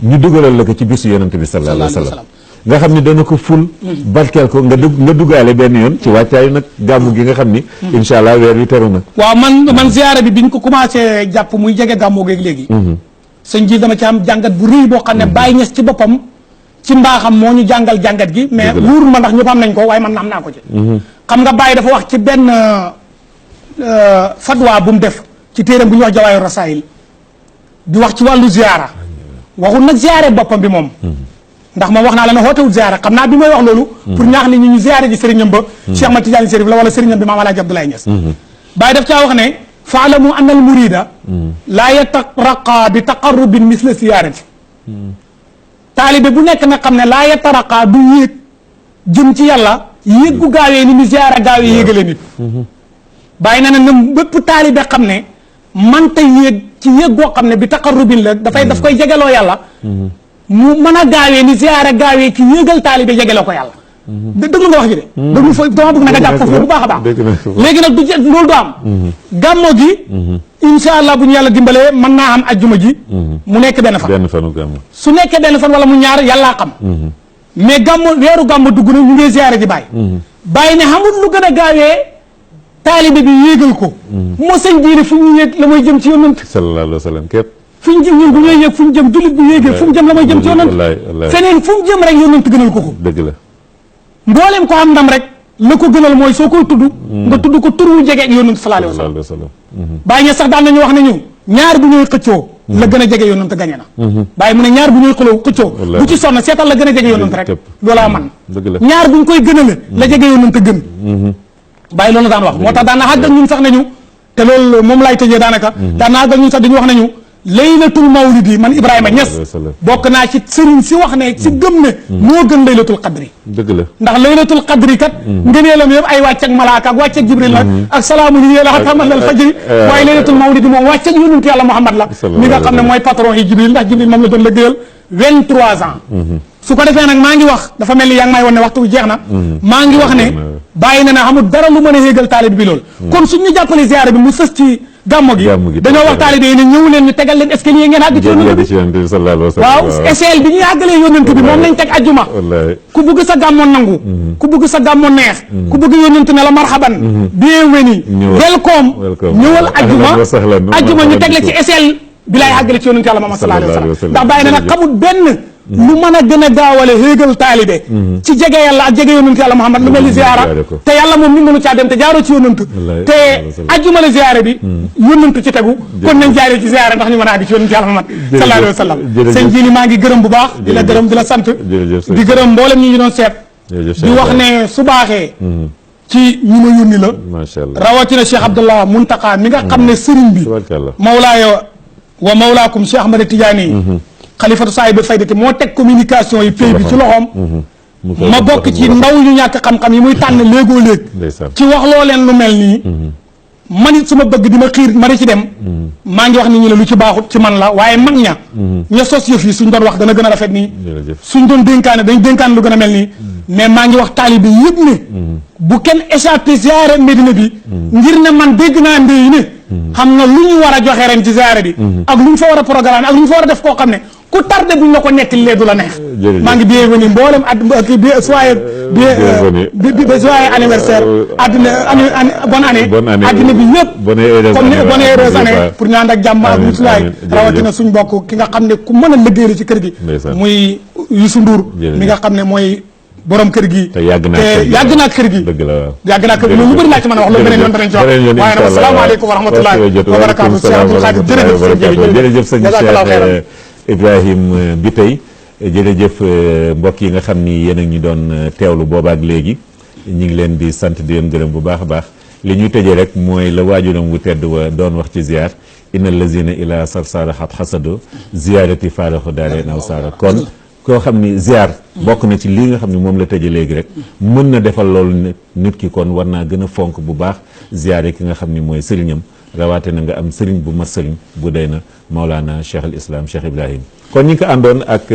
ñu dugalal la ko ci bisu yonante bi sallallahu alayhi wa sallam nga xam ne dana ko ful barkeel ko nga duggaale benn yoon ci wàccaayu nag gàmmu gi nga xam ni incha allah weer wi teru na waaw man ziara bi biñ ko commencé jàpp muy jege gàmmu geeg léegi sëñ ji dama ci am jàngat bu rëy boo xam ne Baye Niass ci boppam ci mbaaxam moo ñu jàngal jàngat gi mais wóorul ma ndax ñëpp am nañ ko waaye man am naa ko ci xam nga Baye dafa wax ci benn fatwa bu mu def ci téeram bu ñuy wax Jawaahiru Rasaa'il di wax ci wàllu ziyaara waxul nag ziyaare boppam bi moom ndax moom wax naa la ne xootewul ziyaara xam naa bi may wax loolu pour ñaax nit ñi ñu ziyaare ji sëriñam ba Cheikh Ahmad Tidiane Chérif la wala sëriñam bi Maam Alaaji Abdoulaye Niass Baye daf caa wax ne faalamu anna al murida laa yataraqa bi taqarrubin misla ziyaarati taalibe bu nekk nag xam ne laa yataraqa du yéeg jëm ci yàlla yéeg gu gaawee ni mu ziyaara gaawee yéegale nit Baye na ne bépp taalibe xam ne manta yéeg ci yéeg goo xam ne bi taqarrubin la daf koy jegeloo yàlla mu mën a gaawee ni ziyaara gaawee ci yéegal taalibe jegeloo ko yàlla dëglu nga wax ji de dëglu fa dama bëgg na nga jàpp foofu bu baax a baax léegi nag du loolu du am gàmmo gi insha allah bu ñu yàlla dimbalee mën naa am ajjuma ji mu nekk benn fan su nekkee benn fan wala mu ñaar yàllaa xam mais gàmmo weeru gàmmo dugg na ñu ngi ziyaara ji Baye ne xamul lu gën a gaawee taalibe bi yéegal ko moo sëñ jiine fu ñu yéeg la mooy jëm ci yonent sallallahu alayhi wa sallam képp fu ñu jëm ñun bu ñuy yéeg fu ñu jëm jullit bu yéegee fu mu jëm la mooy jëm ci yonent feneen fu mu jëm rek yonent gënal ko dëgg la mboolem ko am ndam rek la ko gënal mooy soo koy tudd nga tudd ko tur wu jege ak yonent sallallahu alayhi wa sallam Baye sax daan nañu wax ne ñu ñaar bu ñuy xëccoo la gën a jege yonent gañe na Baye mu ne ñaar bu ñuy xëccoo bu ci sonn seetal la gën a jege yonent rek loolaa man ñaar buñ koy gënale la jege yonent gën Baye loolu daan wax moo tax daan na àggal ñun sax nañu te loolu moom laay tëjee daanaka daan na àggal ñun sax dañu wax nañu laylatul mawlidi man Ibrahima Niass bokk naa ci sëriñ si wax ne si gëm ne moo gën laylatul qadri dëgg la ndax laylatul qadri kat ngëneelam yëpp ay wàcc ak malaaka ak wàcc ak jibril nag ak salaamu hiya hattaa matla'il fajri waaye laylatul mawlidi moom wàcc ak yonent yàlla Muhammad la mi nga xam ne mooy patron yi jibril ndax jibril moom la doon liggéeyal 23 ans su ko defee nag maa ngi wax dafa mel ni yaa ngi may won ne waxtu bi jeex na maa ngi wax ne bàyyi na ne xamul dara lu mën a yéegal taalib bi loolu kon suñ ñu jàppale ziyaara bi mu sës ci gàmmo gi dañoo wax taalibe yi ne ñëw leen ñu tegal leen escalier ngeen àgg ci yonent bi waaw escalier bi ñuy àggalee yonent bi moom lañ teg ajjuma ku bëgg sa gàmmo nangu ku bëgg sa gàmmo neex ku bëgg yonent ne la marhaban bienvenue welcome ñëwal ajjuma ñu teg la ci escalier bi laay àggale ci yonent yàlla Muhammad sallallahu alayhi wa sallam ndax bàyyi na nag xamul benn lu mën a gën a gaawale xéegal taalibe ci jege yàlla ak jege yonent yàlla Muhammad lu mel ni ziyaara te yàlla moom mi mënu caa dem te jaaroo ci yonent te ajjuma la ziyaara bi yonent ci tegu kon nañ jaaree ci ziyaara ndax ñu mën a àgg ci yonent yàlla Muhammad sallallahu alayhi wa sallam sëñ Jili maa ngi gërëm bu baax di la gërëm di la sant di gërëm mboolem ñi ñu doon seet di wax ne su baaxee ci ñi ma yónni la rawatina Cheikh Abdallah Muntaqa mi nga xam ne sëriñ bi mawlaaya wa mawlaakum Cheikh Ahmad Tidiane xalifatu saahib faydati moo teg communication yi pays bi ci loxoom ma bokk ci ndaw yu ñàkk xam-xam yi muy tànn léegoo léeg ci wax loo leen lu mel nii man it su ma bëgg di ma xiir ma di ci dem maa ngi wax nit ñi la lu ci baaxut ci man la waaye mag ña sos yëf yi suñ doon wax dana gën a rafet nii suñ doon dénkaane dañ dénkaane lu gën a mel nii mais maa ngi wax taalibe yëpp ne bu kenn échappé ziyaare Medina bi ngir ne man dégg naa ndéyi ne xam na lu ñu war a joxe ren ci ziyaare bi ak lu ñu fa war a programme ak lu ñu fa war a def koo xam ne ku tardé buñ la ko nettali lee du la neex maa ngi bienvenue mboolem soyez soyez anniversaire addina bonne année addina bi yëpp bonne heureuse année pour ñu ànd ak jàmm ak musulaay rawatina suñ mbokk ki nga xam ne ku mën a liggéey la ci kër gi muy Youssou Ndour mi nga xam ne mooy borom kër gi te yàgg naa kër gi yàgg naa kër gi loolu lu bëri laa ci mën a wax loolu beneen yoon danañ ci wax waaye nag asalaamaaleykum wa rahmatullahi wa barakaatu Cheikh Abdoul Khadir jërëjëf sëñ Cheikh Ibrahim bi tey jërëjëf mbokk yi nga xam ni yéen a ñu doon teewlu boobaak léegi ñu ngi leen di sant di leen gërëm bu baax a baax li ñuy tëjee rek mooy la waajuram wu tedd wa doon wax ci ziar inna lazina ila sarsara xat xasado ziarati faaraxu daareen aw saara kon koo xam ni ziar bokk na ci lii nga xam ne moom la tëjee léegi rek mën na defal loolu nit ki kon war naa gën a fonk bu baax ziar ki nga xam ni mooy sëriñam rawaate na nga am sëriñ bu mat sëriñ bu day na Maulana Cheikh al Islam Cheikh Ibrahim kon ñi ko àndoon ak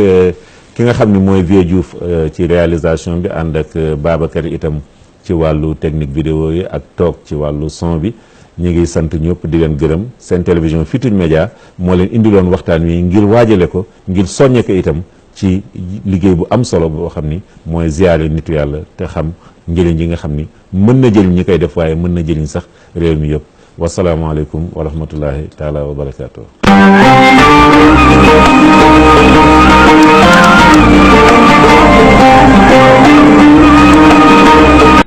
ki nga xam ne mooy Vieux Diouf ci réalisation bi ànd ak Babacar itam ci wàllu technique vidéo yi ak toog ci wàllu son bi ñu ngi sant ñëpp di leen gërëm seen télévision Futurs Médias moo leen indiloon waxtaan wi ngir waajale ko ngir soññe ko itam ci liggéey bu am solo boo xam ni mooy ziyaare nitu yàlla te xam njëriñ yi nga xam ni mën na jëriñ ñi koy def waaye mën na jëriñ sax réew mi yëpp wasalaamaaleykum wa rahmatullahi taala wa barakaatu.